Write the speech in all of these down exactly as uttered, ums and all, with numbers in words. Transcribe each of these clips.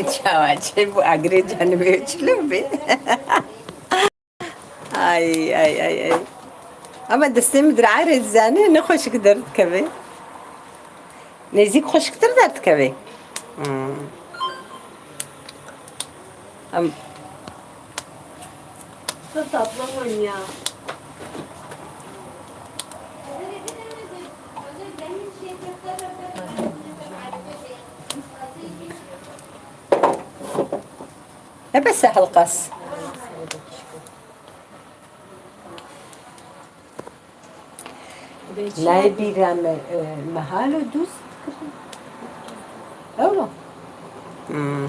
Çawa çê bû agirê canibê çilo bê. Ay, ay, ay, ay. Ama destê min dirayê dizane, ne xweşik derdikeve. Nêzîk xweşiktir derdikeve. Hmm. Em, Çok tatlı oynuyor. Ne bes helqas. Nayê bîra me, e, mehalo dûst kirin. Ew. Hmm.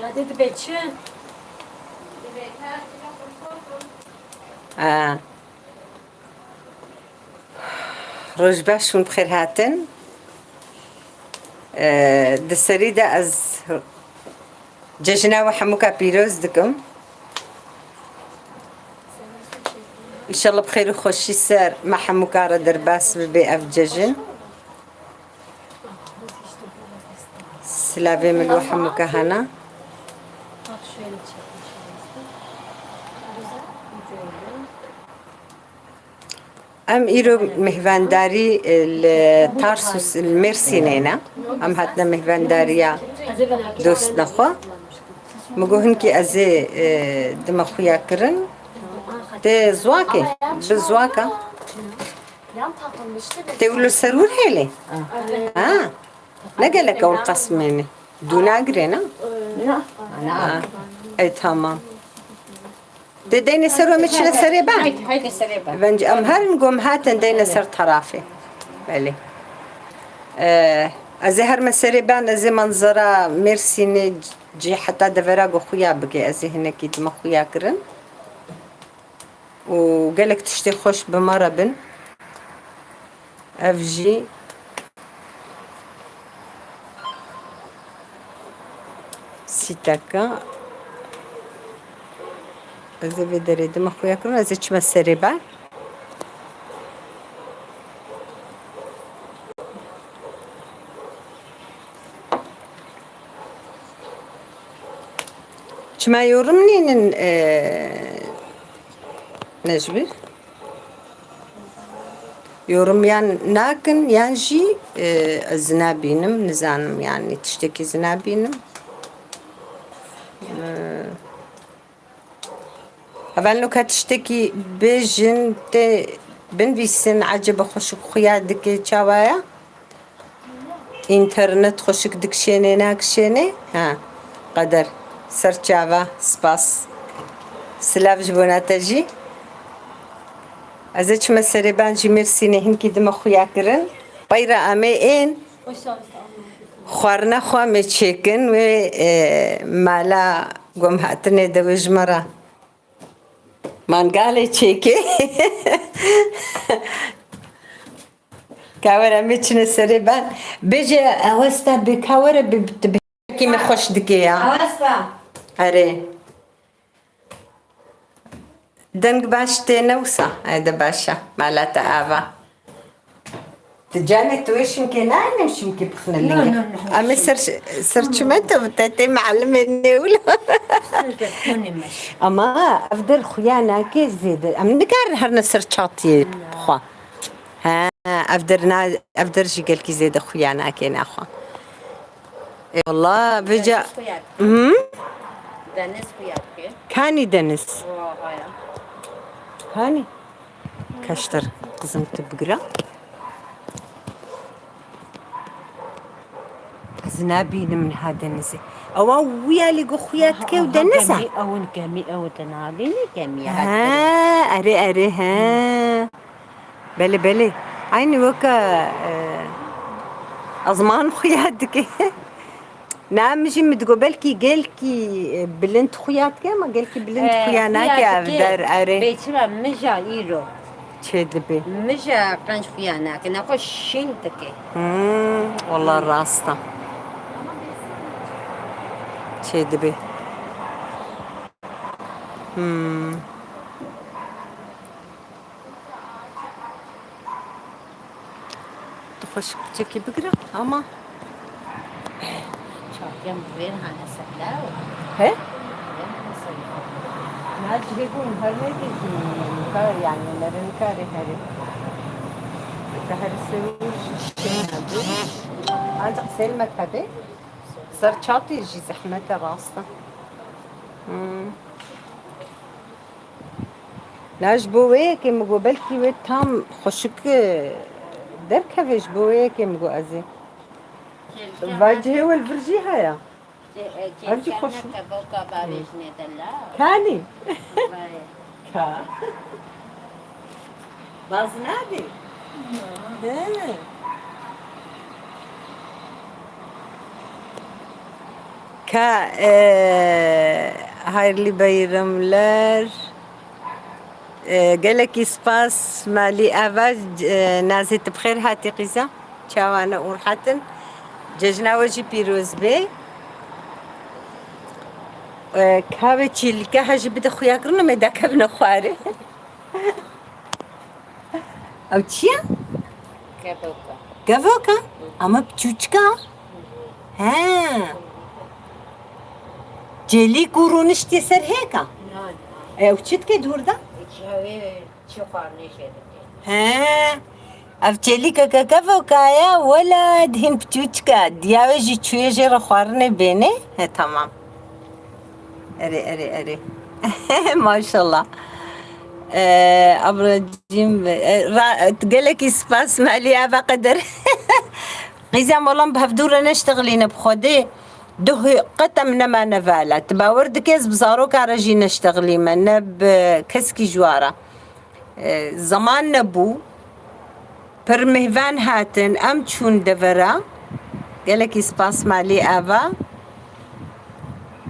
Ya dedi be çi? Ha. Roj baş hûn bi xêr hatin. Ee, di serî de ez cejina we hemûka pîroz dikim. Înşallah bi xêr û xweşî ser me hemûka re derbas bibe ev cejin. Silavê min li we hemûka hene. Em îro mêhvandarî, e, li Tarsus, li Mêrsînê ne. Em hatine mêhvandariya dostna xwe. Min got hinkî ez ê, e, dime xuya kirin. Tê ziwakê, bi ziwaka. Tê wilo ser wir hêlê? Ha. Ne gelek ew qesmê ne. Dû nagirê ne? Na. Ha. Ey tamam. Dê deyne ser we, me çine serê ben. Haydi, haydi serê ben. Bence em herin gom hatin deyne ser tarafê. Belê. Ee, ez ê her me serê ben, ez ê manzara Mêrsînê cî heta devera go xuya bike, ez ê hinekî dime xuya kirin. Û gelek tiştê xweş bi me re bin. Ev jî sîteka. Ez ê vê derê dime xuya kirin, ez ê çime serê ber. Çima yorum nînin, e, Necbîr? Yorum yan nakin, yan jî, e, ez nabînim, nizanim, yani tiştekî ez nabînim. E, Hevalno ka tiştekî bêjin, tê binvîsin, ecebe xweşik xuya dike, çawa ye? Înternet xweşik dikişênê, nakişênê? Ha, qeder. Ser çava, spas. Silav ji bona te jî. Ez ê çime serê ben jî Mêrsînê hinkî dime xuya kirin. Peyra em ê ên. Xwarina xwe em ê çêkin wê, e, mala gom hatinê de wê ji me re mangalê çêkê. Ka were em ê çine serê ben. Bêje, Awesta bê, ka were bi, bi, bi, kî min xweş dike ya. Awesta. Erê. Deng baş tê ne wisa? Ê de baş e. Mala te ava. Ti canê tu wê şimkê nayê, ne şimkê bixine linge. No, no, no. Em ê ser, ser çime te, te tê mealimê nêwilo. Ama ev der xuya nake zêde. Em nikarin herine ser çatiyê xwe. He, ev der na, ev der jî gelkî zêde xuya nake naxwe. Ê, wala, vêca. Deniz xuya dike. Hı? Deniz xuya dike. Kanî deniz? Wa, haya. Kanî? Kaştar kızım tu bigira. Ez nabînim niha denizê. Ewa wîya lê go xuya dike û deniz e. Gemî, ew in gemî, ew te nabînî gemî. Ha, erê, erê, he. Belê, belê. Eynî weke, e, ezman xuya dike. Na, min jî min digo belkî gelkî, e, bilind xuya dike, ama gelkî bilind xuya nake ev der, erê. Bê çima mija îro. Çê dibe. Mija qenc xuya nake, nexwe şîn dike. Hmm, wala rast e. Çê dibe. Hmm. Xweşik çekî bigire ama. Çakiyan bi wêr hane ser law. He? Wêr hane ser law. Na cihê bûn her ne dî jî nikare, yani nere nikare herê. Te herê serû jî şey nebû. Ancak sel me tebe. Ser çatê jî zehmet e, rast e. Hmm. Na ji bo wê yekê min got belkî wê tam xweşik, e, derkeve, ji bo wê yekê min got ez ê. Va cihê we li vir jî heye. Ev jî xweş. Keboka bavêjinê de la. Kanî? Vay. Ka. Baz nabî? He. Ka, e, hayırlı bayramlar. E, gelekî spas, malî ava, e, Nazê, tu bi xêr hatî qîza. Çawa ne û rehat in. Cejna we jî pîroz bê. E, ka ve çîlîke he jî bide xuya kirin, em ê dakevine xwarê. Ew çi ye? Kevoka. Kevoka? Ama piçûçika. He. Çêlîk û rûniştê ser hêka? Nan. Ew çi dike dûr de? Çavê çi xwarinê jê dike. He. Ev çêlîkeke kevoka ye, wela dihîn piçûçika. Diya wê jî çûyê jê re xwarinê bênê. He, tamam. Erê, erê, erê. Maşallah. Ee, abracığım, e, ra-, gelekî spas, malî ava qeder. Qîzem, wela em bi hevdû re neştexilîne bi Xwedê. Duh qet em nemane vala. Tu bawer dike ez bi zaroka re jî neştexilîme, ne bi keskî ji wa re. E, zeman nebû. Pir mêvan hatin, em çûn devera. Gelekî spas malî ava.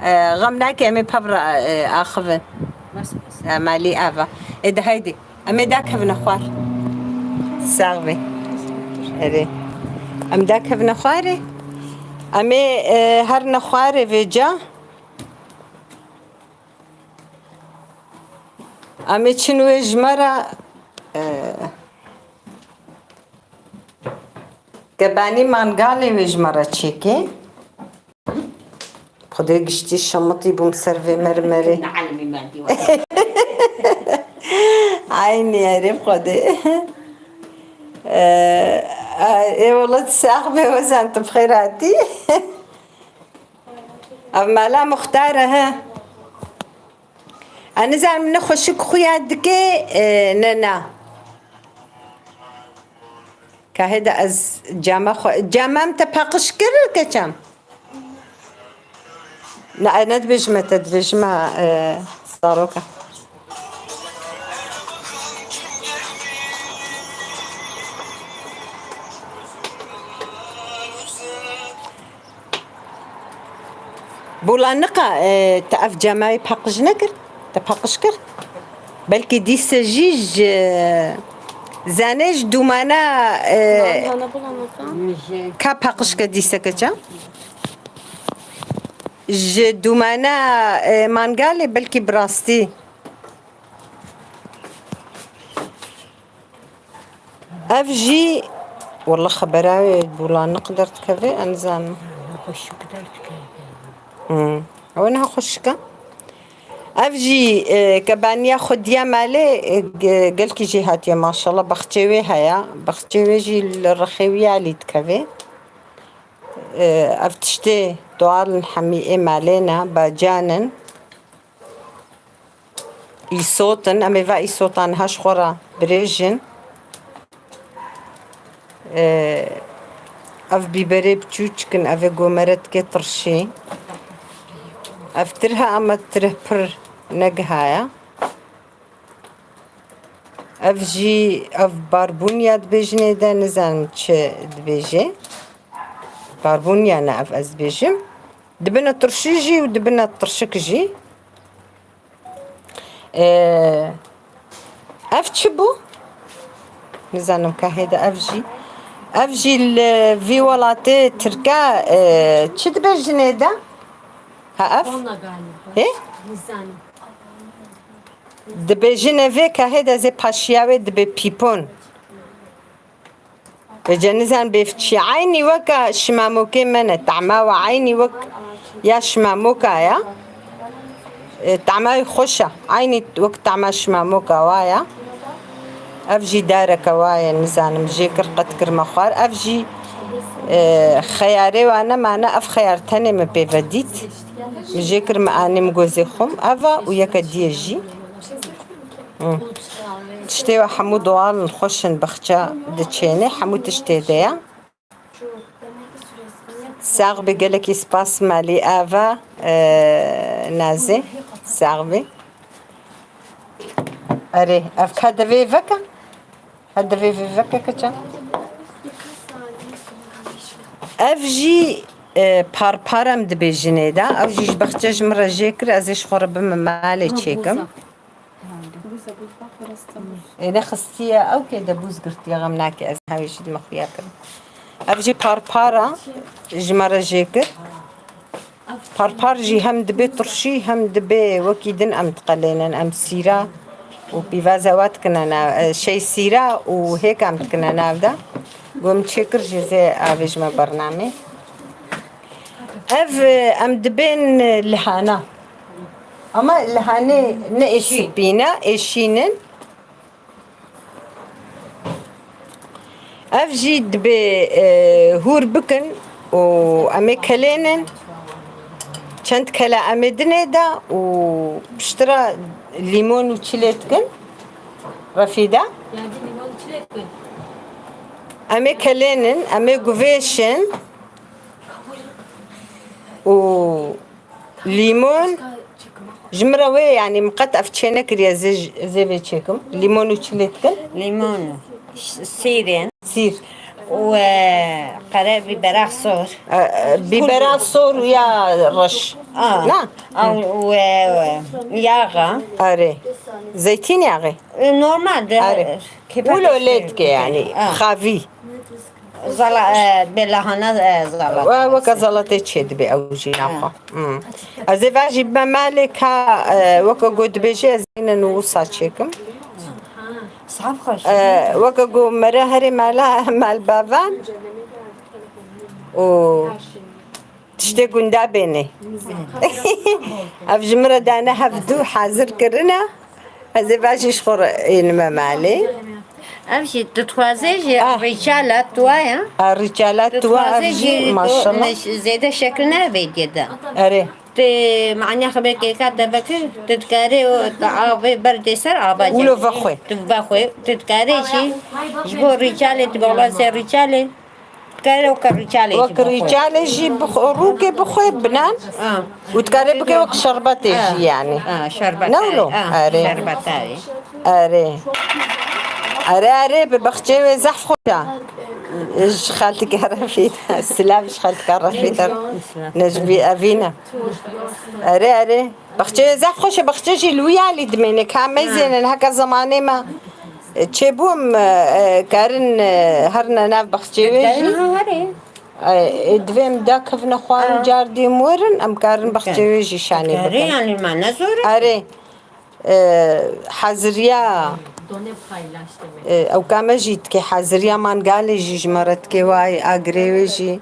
E, xem nake, em ê pevra, e, axivin. E, malî ava. Ê de haydi. Em ê dakevine xwar. Sax be. Erê. Em dakevine xwarê. Em ê, e, herine xwarê vêca. Em ê çin wê ji me re, e, kebanî mangalê wê ji me re çêke. Xwedê giştî şemitî bûm ser vê mermerê. Nealimî me dî we. Eynî erê Xwedê. E, e, ê wela sax be, wezan tu bi xêr hatî. Ev mala Muxtar e, he. Ez nizanim ne xweşik xuya dike, e, ne na. Ka hêde ez cama xwe, cama em te paqij kir, keçam? Ne, ne dibêjime te, dibêjime, e, zaroka. Bulanika, e, te ev cema wê paqij nekir? Te paqij kir? Belkî dîse jî ji, zanê ji dûmana, e, Hana bulanika. Ka paqij ke dîse keça? Ji dûmana, e, mangalê belkî bi rastî. Ev jî, wela xebera wê bulanik derdikeve, ez nizanim. Xweşik derdikeve. Hmm. Ew niha xweşik e. Ev jî, e, kebaniya xwediya malê, e, ge-, gelkî jê hatiye, maşallah, baxçê wê heye. Baxçê wê jî li rixê wî alî dikeve. E, ev tiştê doğal in, hemî ê malê ne, bacan in. Îsot in, em ê va îsotan niha ji xwe re birêjin. Ee, ev bîberê biçûçik in, ev ê gomere dike tirşî. Ev tirh e, ama tirh pir negiha ye. Ev jî, ev barbûnya dibêjin ê de, nizanim çi dibêje. Barbûnya ne ev ez dibêjim. Dibine tirşî jî û dibine tirşik jî. Ee, ev çi bû? Nizanim ka hêde ev jî. Ev jî li vî welatê Tirka, e, çi dibêjin ê de? Ha ev? Ona galiba. Hê? Nizanim. Dibêjin ê vê ka hêde zê paşiya wê dibe pîpon. Vêce nizan bêv çi. Eynî weka şimamokê me ne. Tahma we eynî wek ya şimamoka ya. E, tahma wî xweş e. Eynî wek tahma şimamoka wa ya. Ev jî dareke wa ye, nizanim jê kir, qet kirme xwar. Ev jî, e, xeyarê wa nemane, ev xeyar tenê min pê ve dît. Min jê kir, min anî, min gozê xwe, ev e û yeke dî ye jî. Hı. Tiştê we hemû doğal in, xweş in, baxçe diçênê, hemû tiştê de ye. Sax bî, gelekî spas malî ava, e, Nazê. Sax bî. Erê, ev ka divê veke? Ka divê vê veke kiçe? Ev jî, e, parpar em dibêjinê de. Ew jî ji baxçe ji min re jê kir, ez ê ji xwe re bime malê çêkim. Ê, ne xistiye, ew kê de bûz girtiye, xem nake, ez hewê jî dime xuya kirim. Ev jî parpara ji me re jê kir. Parpar jî hem dibê turşî, hem dibê wekî din em diqelênin, em sîra û pîvaza we dikine nav, e, şey sîra û hêka em dikine nav de. Got min çêkir jê zê avêjime bernamê. Ev, e, em dibên, e, lihana. Ama lihanê ne ê spî ne, ê şîn in. Ev jî dibê, e, hûr bikin û em ê kelênin. Çend kele em ê dinê de û piştre lîmon û çilê dikin. Refî de. Em ê kelênin, em ê guvêşin û lîmon ji min re wê, yanî min qet ev çê nekiriye, zê, zê vê çêkim. Lîmon û çilê dikin? Lîmon û ş-, sîrên. Sîr. Û, e, qere bîbera sor. E, e, bîbera sor û ya reş. A. Na? A, û, e, yaxa. Erê. Zeytînyaxê? E, normal de. Erê. Wilo lê dike yanî. A. Xavî. Zala, e, bê lahana, e, zalat. We, weke zalatê çê dibê ew jî naxwe. Hmm. Ez ê vajî bime malê ka, e, weke got dibêje ez êne nû wisa çêkim. Saf xweş. E, weke got mere herê mala, malbavan. Û tiştê gunda bênê. Ev ji min re dane hevdu hazir kirine. Ez ê vajî ji xwe re ênime malê. Ev jî tu dixwazê jî Ah. rîçala tu wa ya. A, rîçala Tu tu wa, ev dixwazê jî, jî, maşallah. Zêde şekil navêtiye de. Erê. Tu manya xebekê ka te vekir, tu dikarê o te avê berdê ser ava Wilo cem. Vexwe. Tu vexwe, tu dikarê jî ji bo rîçalê tu bexla ser rîçalê. Kare weke rîçalê jî Wek bixwe. Rîçalê jî bixwe, rûkê bixwe binan. Ha. Û dikare bike wek şerbetê Ha. jî yani. Ha, şerbet Ne wilo? Ha, Erê. Şerbet abi. Erê. Erê, erê, bi baxçeyê wê zehf xweş e. Ji xaltike Refîda. Silav ji xaltike Refîda. Necbî Evîne. Erê, erê. Baxçeyê zehf xweş e, baxçe jî li wî alî dimêne. Ka meyzênin, heke zemanê me, e, çêbûm, e, e, karin, e, herine nav baxçeyê wê jî. Derin ha herê. E, e, divê em dakevine xwar û Ha. car dêm werin, em karin baxçeyê wê jî şanê Herê bikin. yani ma ne zor e. Erê, e, haziriya, Done paylaş demek. E, ew ka me jî dike haziriya mangalê jî ji me re dike, way agirê wê jî,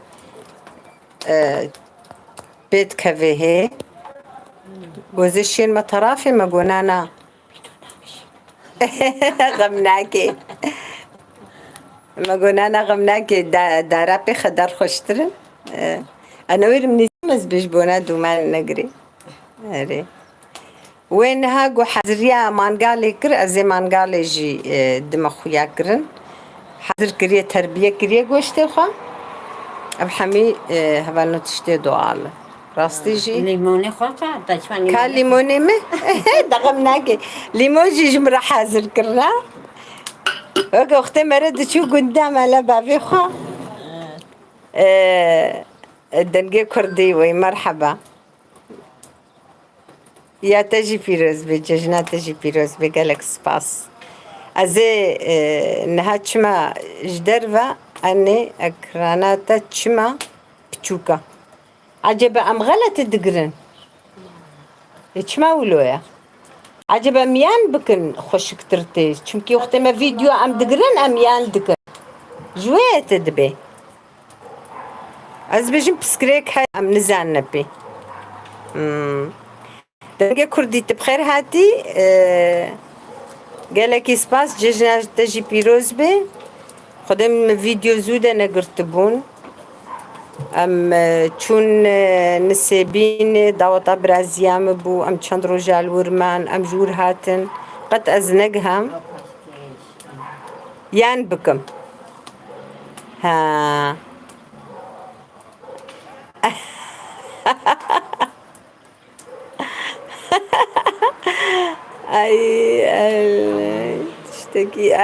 e, pê dikeve hê. Gozê şên me terafê me gonana. Xem nake. Me gonana xem nake. Da-, dara pê xedar xweştir in. E, ana wêrim nîzam ez bêj bona dûman negirê. Erê. Wê niha ku heziriya mangalê kir, ez ê mangalê jî, e, dime xuya kirin. Hezir kiriye, terbiye kiriye goştê xwe. Ev hemî, e, hevalno tiştê doğal e. Rastî jî. Lîmonê xwe ka, te çima Ka lîmonê? Lîmonê min? Dexem nake. Lîmon jî ji min re hazir kirina. Weke wextê me re diçû gunda mala bavê xwe. E, dengê kurdî wê, merheba. Ya te jî pîroz be, cejna te jî pîroz be, gelek spas. Ez ê, e, niha çima ji derve, enê ekrana te çima piçûk e? Ecebe em xeletî digirin? Ê çima wilo ye? Ecebe em yan bikin xweşiktir tê? Çimkî wextê me vîdeo em digirin, em yan dikin. Ji wê te dibe. Ez bêjim piskirêk heye, em nizanine pê. Hmm. Dengê Kurdî, tu bi xêr hatî. E, gelekî spas, cejna te jî pîroz be. Xwedê min vîdeo zû de negirtibûn. Em, e, çûn, e, Nisêbînê, daweta biraziya min bû. Em çend roja li wir man, em ji wir hatin. Qet ez negiham. Yan bikim. Ha. Ay, ay, tiştekî.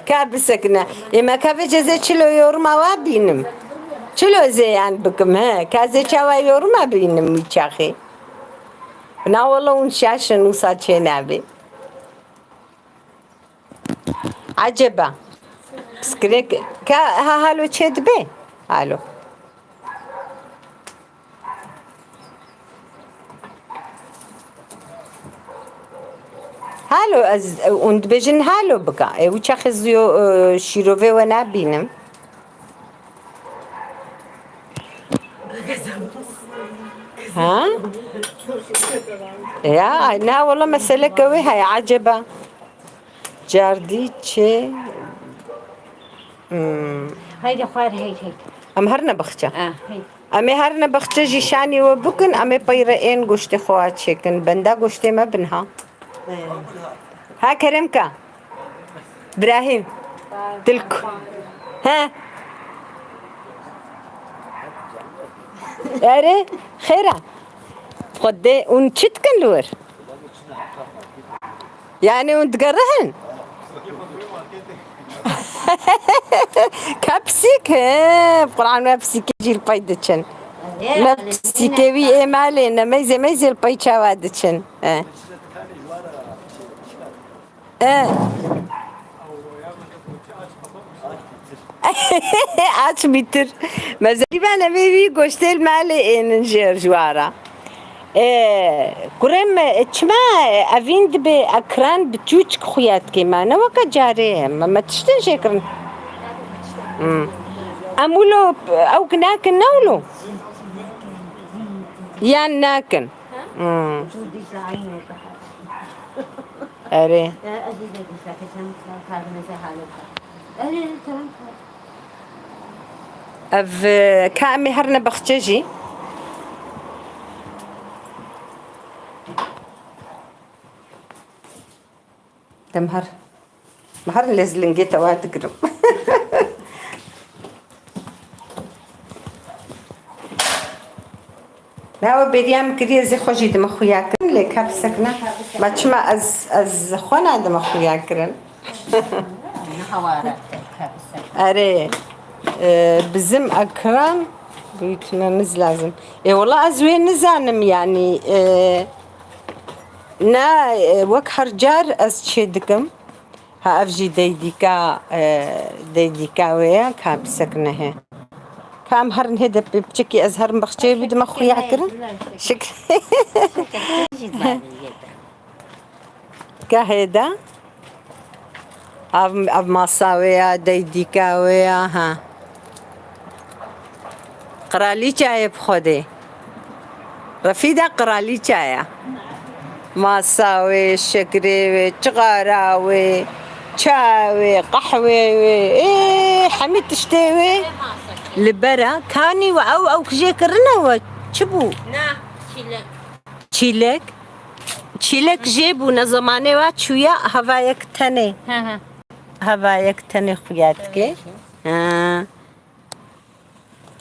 Ka bisekine. Ê me ka vê cezê çilo yoruma wa bînim. Çilo zê yan bikim, he. Ka zê çawa yoruma bînim wî çaxê. Na wala hûn şaşin, wisa çê nabê. Eceba. Piskirêk ka ha halo çê dibe? Halo. Halo, ez, hûn dibêjin halo bika. E, wî çaxê ziyo, e, şîrovê we nabînim. Ha? Ya, na wala meseleke wê heye, eceba. Cardî çê. Hmm. Haydi xwar, hey, hey. Em herine baxçe. Ah, hey. Em ê herine baxçe jî şanî we bikin, em ê peyre ên goştê xwe çêkin. Benda goştê me bin ha. Hey. Ha, Kerem ka. Brahîm. Dilk. He. Erê, xêra. Xwedê hûn çi dikin li wir? Yani hûn digerihin? Ka pisîk, he, Quran we pisîkê jî li pey diçin. Me pisîkê wî ê malê, ne meyzê meyzê li pey çawa diçin. He. E. Aç bitir. Mezerî ben evê wî goştê li malê ênin jêr ji wara. E, kurê me, çima evîn dibe ekran bi çûçik xuya dike, ma ne weke carê me, me tiştin jê kirin. Hmm. Em wilo ew nakin ne wilo? Yan nakin? Hmm. Erê. Ev, e, ka em ê herine baxçe jî. Dem her. Me her lez lingê te wa digirim. Na we bêriya min kiriye, zê xwe jî dime xuya kirin, lê ka bisekine. Ma çima ez, ez xwe nadime xuya kirin? Erê, e, bizim ekran büyütmemiz lazım. E, wala ez wê nizanim, yani, e, ne, e, wek her car ez çê dikim. Ha, ev jî deydîka, e, deydîka wê ye, ka bisekine hê. Ka em herin hê de bi piçekî ez herim baxçeyê bidime xuya kirin. Şik. Ka hê de. Ev, ev masa wê ya, deydîka wê ya, ha. Qiralîçe ye bi Xwedê. Refîda qiralîçe ye. Masa wê, şekrê wê, çixara wê, ça wê, qehwê wê. Ê, hemî tiştê wê. Li bera kanî we ew, ew kijê kirine we. Çi bû? Na, çîlek. Çîlek. Çîlek jê bûne, zemanê wa çûye, hevayek tenê. Hı hı. Hevayek tenê xuya dike. Ha.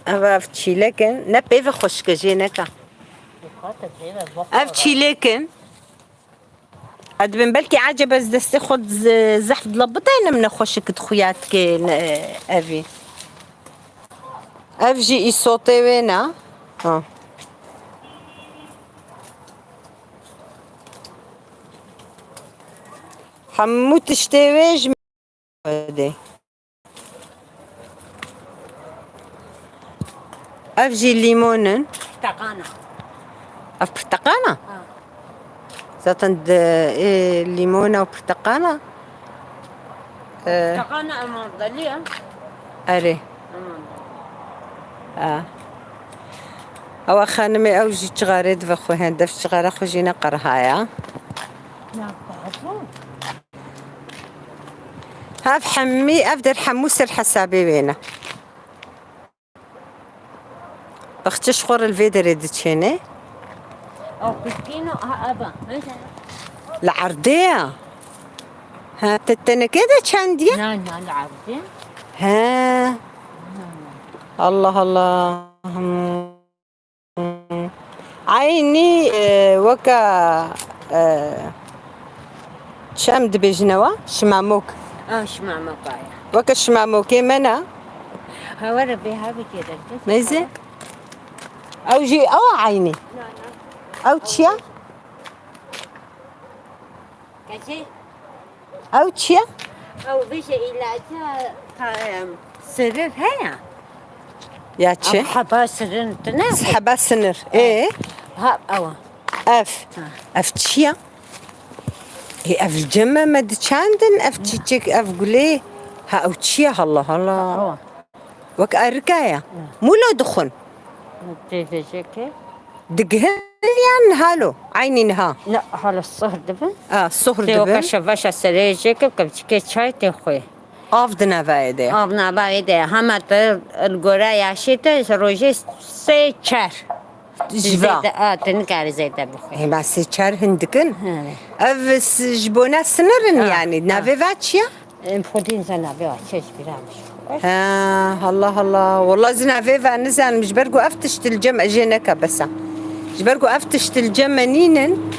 Ev, ev çîlek in. Ne pê ve xweşik e, jê neka. Ev çîlek in. Ez dibêm belkî ecebe ez destê xwe z-, zehf dilebitaynim ne xweşik di xuya dike ne, evî. Ev jî îsotê wê ne. Ha. Hemû tiştê wê ji Xwedê. Ev jî lîmon in. Pirteqana. Ev pirteqana? Ha. Zaten de, ê, lîmona û pirteqana. Takana eman daliya. Erê. Eman. A. Ewa xanimê ew jî çixarê dive xwe, hindef çixara xwe jî ne qerhaya. Hev hemî, ev der hemû ser hesabê wê ne. Baxçe ji xwe re li vê derê diçêne. Ew piskîno, ha, eva. Li erdê ya. Ha, te tenekê de çendiye? Na, na, li erdê. He. Allah Allah. Hmm. Eynî, e, weke, e, çi em dibêjin ewa? Şimamok. A, şimamok aya. Weke şimamokê me ne? Ha, were bê ha bikê derkes. Neyse. Ew jî ewa eynî. Na, na. Ew çi ya? Keçê? Ew çi ye? Ew bije îlaca, em, sirir heye. Ya çi? Ew heba sirin tune. Heba sinir. Ê? Ha, ew. Ev. Ha. Ev çi ye? Ê, ev li cem me, me diçandin, ev çiçek, ev gulê. Ha, ew çi ye? Allah Allah. Ew. Wek erika ye. Mûlo dixwin. Tê vêjekê. Digihin yan halo? Eynî niha. Ne, hala sohr dibin. A, sohr dibin. Tê weke şeveşa serê jêke, kevçikê çay tê xwe. Av di navayê de. Av navayê de. Hema te li gora yaşê te rojê sê çar. Ji va. Zêde, a, te nikarî zêde bixwe. Hema sê çar hindikin. He. Ev s-, ji bona sinirin yani. Ha. Navê va çi ye? Em xwedî nizana vê çi ji bîra min. Ha, Allah Allah. Wala zina vê ve nizanim. Ji ber ku ev tişt li cem ejê neke besa. Ji ber ku ev tişt li cem me nînin.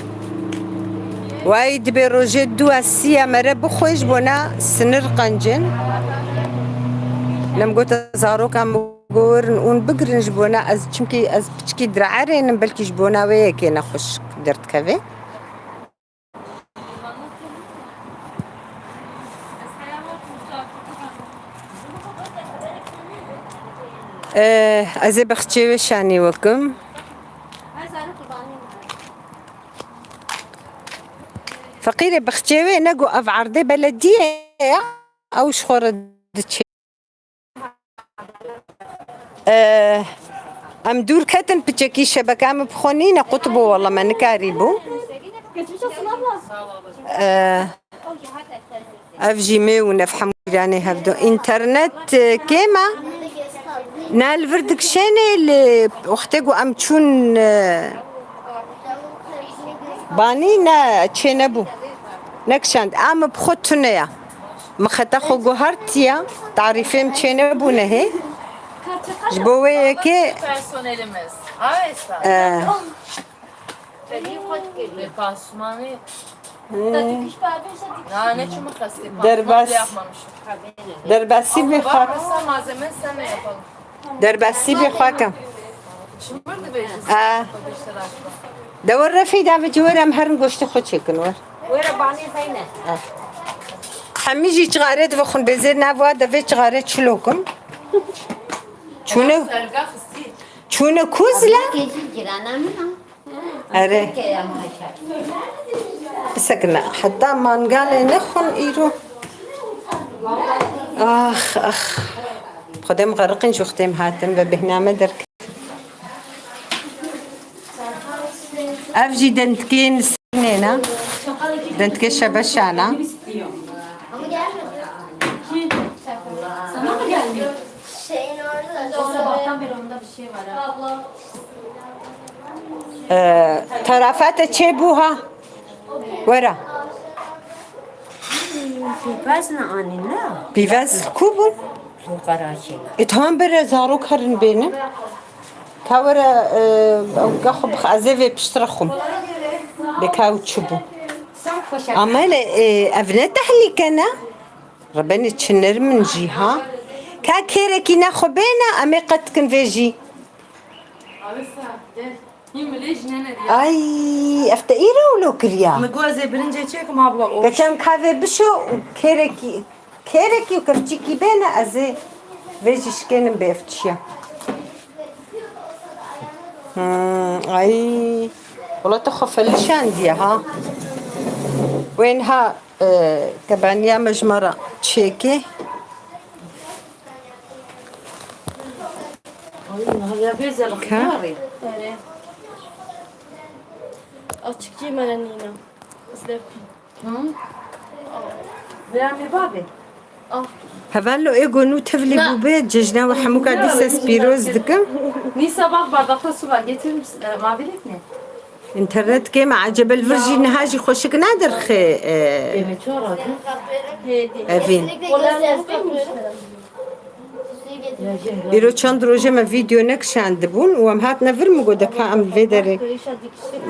Way dibê rojê dua siya mere bixwe ji bona sinir qencin. Lem gote zarokan gorin ûn bigirin ji bona ez, çimkî ez piçkî direerênim, belkî ji bona wê yekê nexweş derdikeve. Eh, ez ê bexçê wê şanî wekim. Feqîrê bexçê wê ne ku ev erdê belediyê ye, ew ji xwe re diçê. Eh, em dûr ketin piçekî şebeke min bi xwe nîne qut bû, wela me nikarî bû. Eh, ev jî mêw in, ev hemû cîranê hevdu. Înternet, eh, kêm e. Ne li vir dikişênê li wextê ku em çûn, eh, banî ne çê nebû. Nekişand. A min bi xwe tune ye. Min xeta xwe guhertiye, tarîfê min çênebûne hê. Ji bo wê yekê, Personelimiz. Avesta. E, Ve pansumanı. Daha ne çi mixestî? Pansuman bile yapmamışım. Derbasî bê xwe. Varsa malzeme sen ne yapalım? Derbasî bê xwe ke. Çimir dibêjin. A. De wer refî da ve ci wer em herin goştê xwe çêkin wer. Were banê zeyne. A. Hemî jî çixarê divixwin bêzêr nava de vê çixarê çilokim. Çûne, çûne kuzle. Kêjî cirana min a. Erê. Bisekine. Heta mangalê nexwin îro. Ax, ax. Xwedê min xeriqîn ji wextê min hatin ve bêhna me derket. Ev jî dentikên sînê ne. Dentikê şebeşana. Şeyin orada da. Ee, tarafate çê bû ha? Wera. Pîvaz ne anî ne? Pîvaz li ku bû? Li Qaraçê. E, tamam bere zarok herin bêne. Ka were, e, ew ka xwe bix-, ez ê vê piştre xwim. Bê ka ew çi bû? Ama hele, e, ev ne tehlîke ne? Rebenê çi nirm in jî ha. Ka kêrekî ne xwe bêne, em ê qet dikin vê jî. Ay, ev te îro wilo kiriya. Min got ez ê birincê çêkim abla, o. Geçen ka vê bişo û kêrekî, kêrekî û kevçîkî bêne, ez ê vê jî şikênim bê ev çiya. Hmm, ay. Wela tu xwe felişandiye ha. Wên ha. Ee, kebaniya me ji me re çêkê. Ka? Açıkçı mene nina. Hı? Veya mi babi? Hevallo ê ku nû tevlî bûbe, cejna we hemûka dîsa ez pîroz dikim. Nîsa bak bardakta su var, getirir misin? E, mavilik mi? Înternetkê me ecebe li vir jî niha jî xweşik nadirxê, e, Evîn. Îro çend roje me vîdeo nekişandibûn û em hatine vir, min got de ka em li vê derê,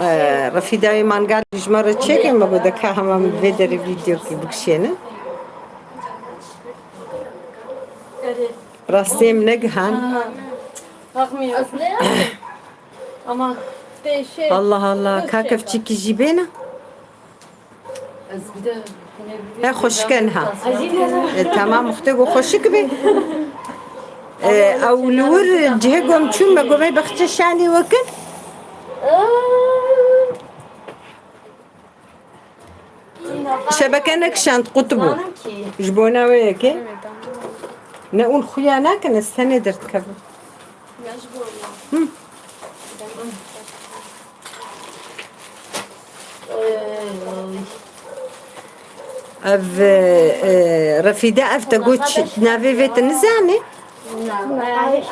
e, Refîdayê mangal ji me re çêke, me got de ka hema em li vê derê vîdeokê bikişêne. Rastê em negihan. Ama Allah Allah, ka kevçîkî jî bêne. Ez bir de He, xweşik e niha. E, tamam, xwedê ku xweşik be. E, ew li wir cihê ku em çûn, me got vey bexçe şanî we kin. Şebeke nekişand, qut bû. Ji bona wê yekê. Ne ûn xuya nakin, ez tenê derdikevim. Hı. Ev, e, Refîde, ev te got çi? Navê vê tu nizanî?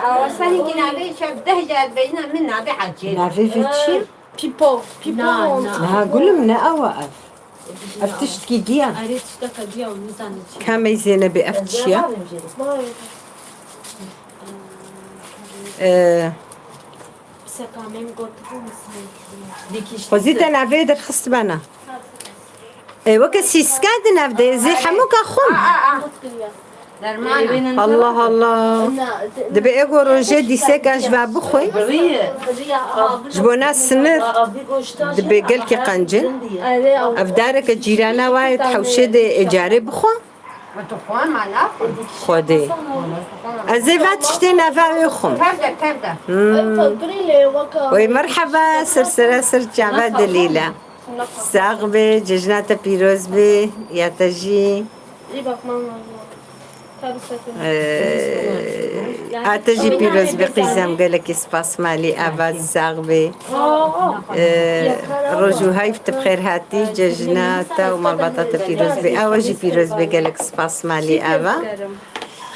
Awa sen hingî navê şev deh car beyna min navê Ecêl. Navê vê çi ye? Pipo. Pipo. Na, na. Na, gulum, ne awa ev. Ev tiştkî diya. Erê, tişteka diya û nizanî çi. Ka meyzêne bê ev çi ya? Ee, Xwezî te navê derxistibana. Ê, weke sîska di nav de, ez ê hemûka xwim. Allah Allah. Dibe ê ku rojê dîseka ji va bixwe. Ji bona sinir dibe gelkî qencin. Ev dareke cîrana wayê di hewşê de ê carê bixwe. Xwedê. Ez ê va tiştê nava wê xwim. Tevde, tevde. Hmm. Oy, merheba, ser sera ser çava Delîla. Sax be, cejna te pîroz be, ya te jî. Ee, a te jî pîroz be qîzem, gelekî spas malî ava, sax be. Ee, roj û hayf tu bi xêr hatî, cejna te û malbata te pîroz be. Awa jî pîroz be, gelek spas malî ava.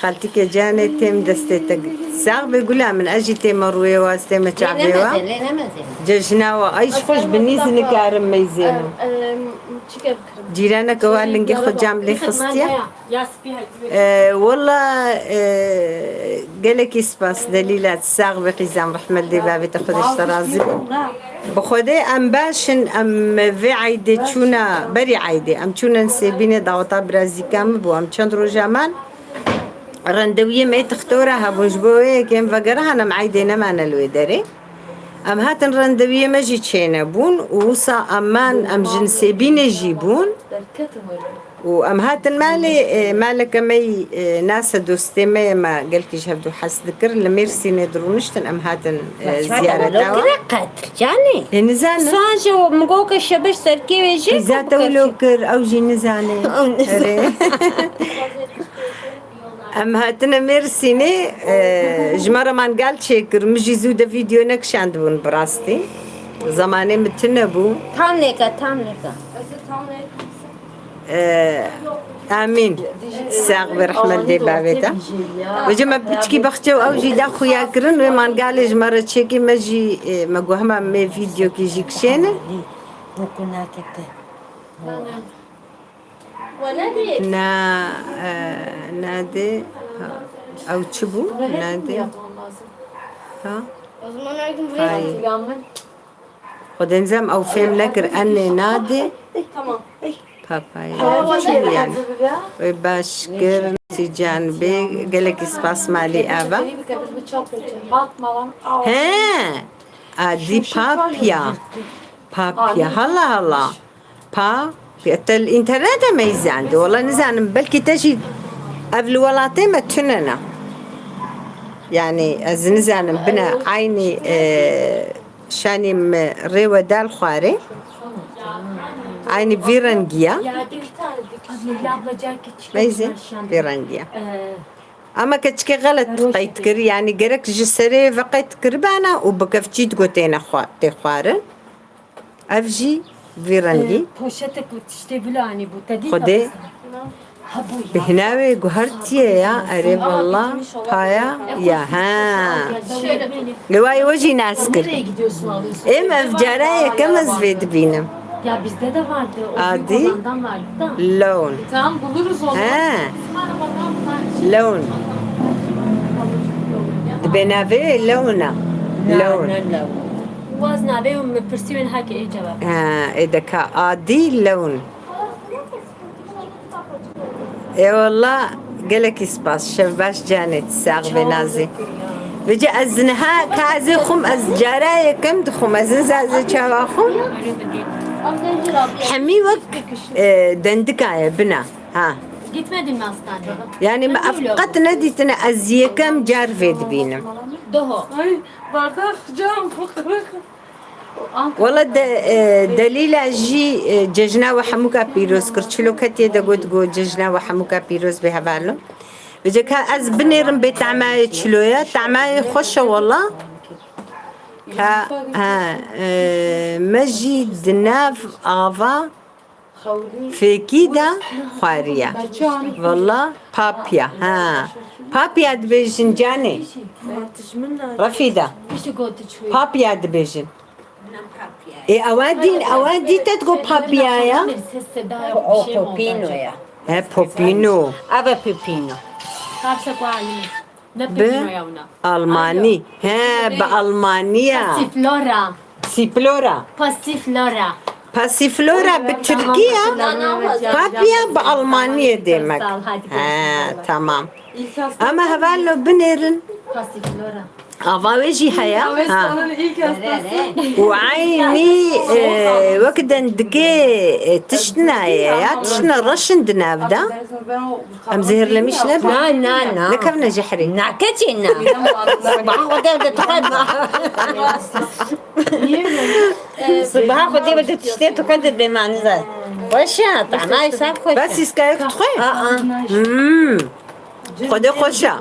Xaltîkê canê têm destê te. Sax be gula min, ez jî tême rûyê wa, ez tême çavê wa. Cejna wa, ay ji xwe ji binî zî nikarim meyzênim. Cîraneke wa lingê xwe cam lê xistiye. Ee, wela, ee, gelekî spas Delîla, sax be qîzam, rehmet lê bavê te, Xwedê ji te razî be. Bi Xwedê em baş in, em vê eydê çûna, berî eydê, em çûne Nisêbînê daweta birazîka min bû, em çend roja man. Rendewiyê me yê tixtora hebûn, ji bo wê yekê em vegerihane, em eydê nemane li wê derê. Em hatin rendewiyê me jî çênebûn û wisa em man, em ji Nisêbînê jî bûn û em hatin malê, e, maleke me yî, e, nas e, dostê me ye, me gelkî ji hevdû hez dikir. Li Mêrsînê dirûniştin, em hatin, e, ziyareta we. Qet, canê. Ê, nizanim. Saje min got ke şebeş serkê wê jê. Qîza te wilo kir, ew jî nizane. Ew nizane. Erê. Em hatine Mêrsînê, e, ji me re mangal çêkir. Min jî zû de vîdeo nekişandibûn bi rastî. Zemanê min tune bû. Tam nêke, tam nêke. E, amîn. Sax be, rehmet dê bavê te. Vêca me piçkî bexçe û ew jî da xuya kirin. Wê mangalê ji me re çêkî, me jî, e, me got hema me vîdeokî jî kişêne. Boku nakete. Na, e, nadê. Ha. Ew çi bû? Nadê. Ha? Ay. Xwedê nizam ew fêm nekir. Enê nadê. Papaya. Çi yani? Wê baş kir. Sîcan bê. Gelekî spas malî ava. He. Adî papya. Papya. Hala hala. Pa, te li înternetê meyzandî. Wela nizanim, belkî te jî ev li welatê me tune ne. Yanî ez nizanim, bine eynî, e, şanî me rê we dal xwarê. Aynî vî rengî ya. Ya, dik, dik. Leyla abla, carkî çiçek Neyse, vî rengî ya. Ee, Ama keçikê xelet qeyd kir, yanî gerek ji serê ve qeyd kiribana û bi kevçî digo têne xwa-, tê xwarin. Ev jî vî rengî. Ee, poşetek û tiştê vila anî bû. Te dî Xwedê. Bi hinavê guhertiye ya, erê valla paya ya, ha. Li wayê we jî nas kir. Êm ev cara yekem ez vê dibînim. Ya bizde de vardı. O Adi? Büyük olandan vardı da. Lewn. Tamam, buluruz onu. He. Bizim arabadan var. Lewn. Dibê navê Lewna. Lewn. Waz navê û min pirsî wên hak ê cevap. Ha, ê deka Adi Lewn. Ê walla gelekî spas. Şev baş canê, sax be Nazî. Vêce ez niha ka ez ê xwim, ez cara yekem dixwim. Ez niza ez ê çawa xwim. Hemî wek, e, dendika ye, bina. Ha. Gitmedin mi hastaneye? Yani me ev qet nedîtine, ez yekem car vê dibînim. Doho. Ay, bardak cam. Wele de, e, Delîla jî, e, cejna we hemûka pîroz kir. Çilo ketiye de got, got cejna we hemûka pîroz bê hevalno. Vêce ka ez binêrim bê tamayê çiloya. Tamayê xweş e wela. Ka, ha, e, me jî di nav ava Fêkî de xwariye. Valla papya, ha. Papya dibêjin canê. Refîda. Papya dibêjin. Ê, ewa dîn, ewa dî te digo papya ya? O popino ya. He, popino. Ava popino. Ne Bi pepino ya wina. Almanî. He, bi Almaniya. Passiflora. Siplora. Passiflora. Passiflora bi Tirkiya. Tamam, tamam. Papya bi Almaniye demek. Sağ ol, hadi görüşürüz, bay bay. He, tamam. Ama hevalno binêrin. Passiflora. Ava wê jî heye. Ha. Û eynî, e, wek dendikê, e, tiştine ye ya, tiştine reşin di nav de. Em zehirlemiş nebin? Na, na, na. Nekevne jehrê. Na, keçê na. Sibaha Xwedê de tu xwe ba. Sibaha Xwedê de tiştê tu xwe de bêmanize. Xweş e, tamay saf xweş e. Bes îskayek tu xwe? A, a. Hmm. Xwedê xweş e.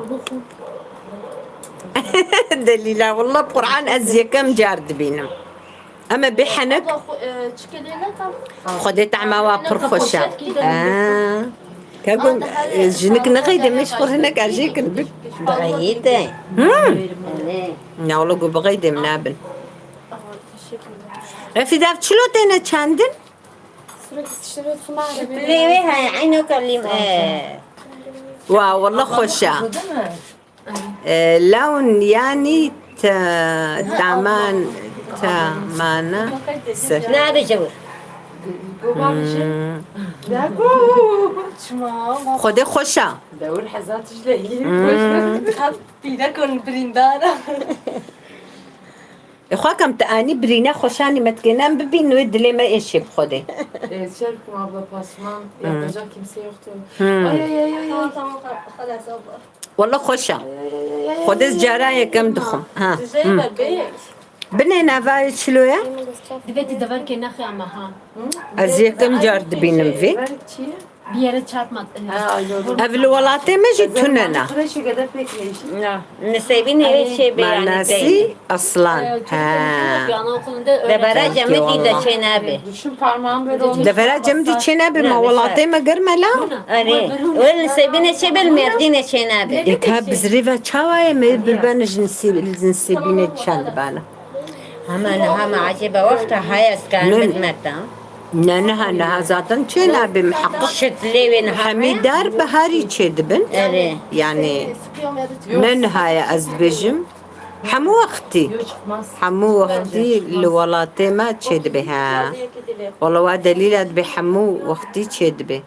Delîla, wallah bi Quran ez yekem car dibînim. Em ê bê henek. Baba, xwe-, e, çi kedê ne tam? Xwedê tehma wa pir xweş e. Poşet kî de. Ha. Kevin, e, jinik nexeyde me ji xwe hinek erjê kin bik. Bixeyî de. Hmm. Ne wala ku bixeyde em nabin. Refîda, ev çilo têne çandin? Lê wê he, eyno kelîm, e. Wa, wallah xweş e. E, lawn yanî te, daman, te, mana, ser. Ne abi cevur. Hmm. Xwedê xweş e. Dewir hezat ji lehî. Hmm. Pîrekon birîndara. Ê xwe kem tu anî birîne xweşanî me dikê, nem bibîn wê dilê me êşê bi Xwedê. Ee, şey yaptım abla, pasman yapacak kimse yoktu. Hmm. Ay, ay, ay, ay, ay. Tamam, tamam, tamam. Xelas abla. Walla xweş e. Ay, ay, ay, ay, ay, Xwedê ay, ez cara ay, yekem ay, dixwim. Ha. Dizeyê Hmm. ver bê. Binê navayê çilo ye? Divê tu deverkê nexê ama ha. Ez yekem car dibînim vê. Ver çi ye? Bir yere çarpma. Ha, aynen. Ev li welatê me jî tune ne. Kreşe kadar pek ne işi? Na, nisêbînê wê çê bê yani. Manasî aslan. Ee, Ha. çocuklarımızın da bir anaokulunda öğretmen. Devera cemidî de çê nabe. Düşün parmağım böyle oldu. Devera cemidî çê nabe, ma welatê me germ e la. Erê. Wê nisêbînê çê bê, li Mêrdînê çê nabe. Ê ka bizrî ve çawa ye me birbene ji nisê-, nisêbînê çend bana. Hema niha me ecêbe wexta haya ez karim Min- bidime te. Ne niha, niha zaten çê nabe miheqqiq. Şit lê wê niha Hemî be? Dar biharî çê dibin. Erê. Yani ne niha ye ez dibêjim. Hemû wextî. Hemû wextî li welatê me çê dibe ha. Wala wa delîla dibe hemû wextî çê dibe.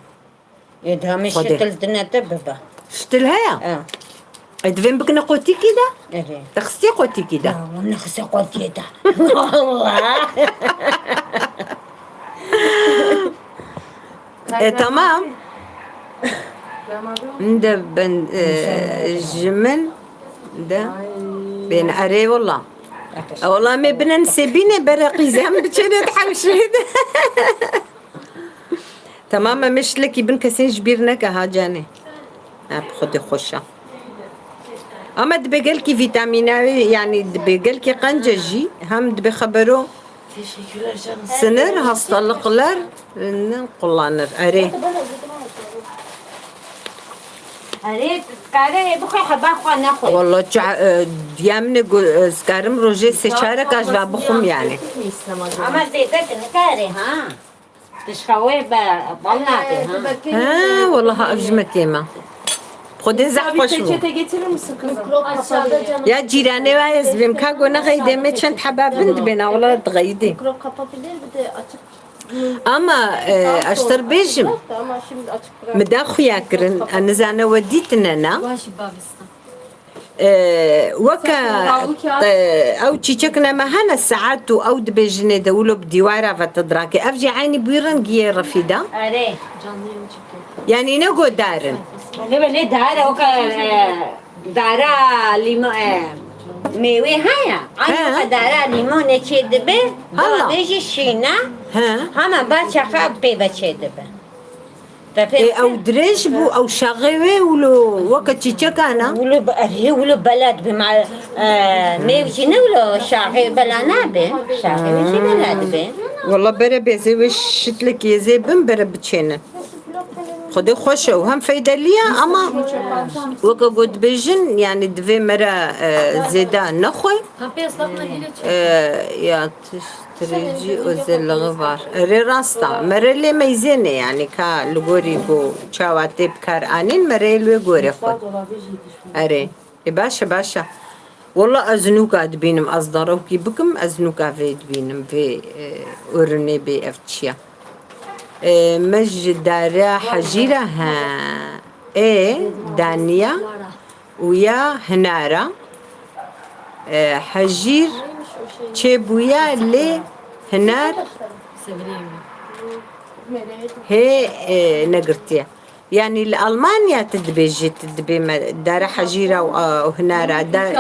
Ê, tamê Xwedê. Şitil tine te bibe. Şitil heye? E. E, divên bikine qotîkî de? Erê. Te xistiye qotîkî de? Ya, wan nexise qotiyê de. Allah. E, tamam. Min de ben, e, ji min de Ay. Bên erê wala. E, wala me binen sebîne bere qîzem biçene de hemşire de. Tamam, em ê şilekî bin kesên ji bîr neke ha canê. Ha, bi xwedê xweş e. Ama dibe gelkî vîtamîna wê, yanî dibe gelkî qenc e jî, hem dibe xebero Teşekkürler canım. Sinir hastalıklarını kullanır. Erê. Erê, kare, bu kadar heba xwe nexwe. Walla ça-, e, yemni gu-, e, skarim rojê sê çarek ez va bixwim yani. Ama zêde ki nikare ha. Dişxawê be bal nade ha. Ha, walla ha, ev ji me kêm e. Xwedê zehf xweş bû. Peçete getirir misin kızım? Ya cîranê wa ez bêm ka go nexeydê me çend heba bin dibêna, wala dixeydê. Mikro kapabilir, bir de açık. Ama, e, ez ji te bêjim, Ama şimdi açık bırak. Min da xuya kirin, ez nizane we dîtine na. Wan jî babistan. E, weke, Sen kavuk ya. E, ew çîçek nema hene saet û ew dibêjinê de wilo bi dîwara ve te dirake. Ev jî eynî bûyî rengiyê refî de. Erê. Canlı yayın çekiyor. Yani ne go dar in? Belê, belê, dar e, o kadar, e, dara limo-, e, mêwê heye. Aynı He. o kadar dara limonê çê dibe, Hala. Bavê jî şîne. He. Hemen ba çaxa pê ve çê dibe. Te pê Ê, ew dirêj bû, ew şaxê wê wilo weke çîçekana. Wilo be-, erê, wilo bela dibe, ma, e, mêw jî ne wilo şaxê bela nabe. Şaxê wê jî bela dibe. Walla bere bêzê wê şitlekê zê bin bere biçêne. Xwedê xweş e û hem feydelî ye ama weke got dibêjin, yani divê mere, e, zêde nexwe. Ha, pê ıslak mendîlê çek. E, ya tişt tirêcî özelliği var. Erê rast e. Mere lê meyzêne yani ka li gorî ku çawa tê bi kar anîn, mere lê gorê xwe. Erê. E, baş e, baş e. Walla ez nûka dibînim, ez darokî bikim, ez nûka vê dibînim, vê, e, ürünê bê ev çiya. E, me ji dara hejîra, he. Ê, daniya û ya hinara. E, hejîr çêbûya lê hinar hê, e, negirtiye. Yani li Almanya tu dibêjî, tu dibê me dara hejîra û, a, û hinara da-,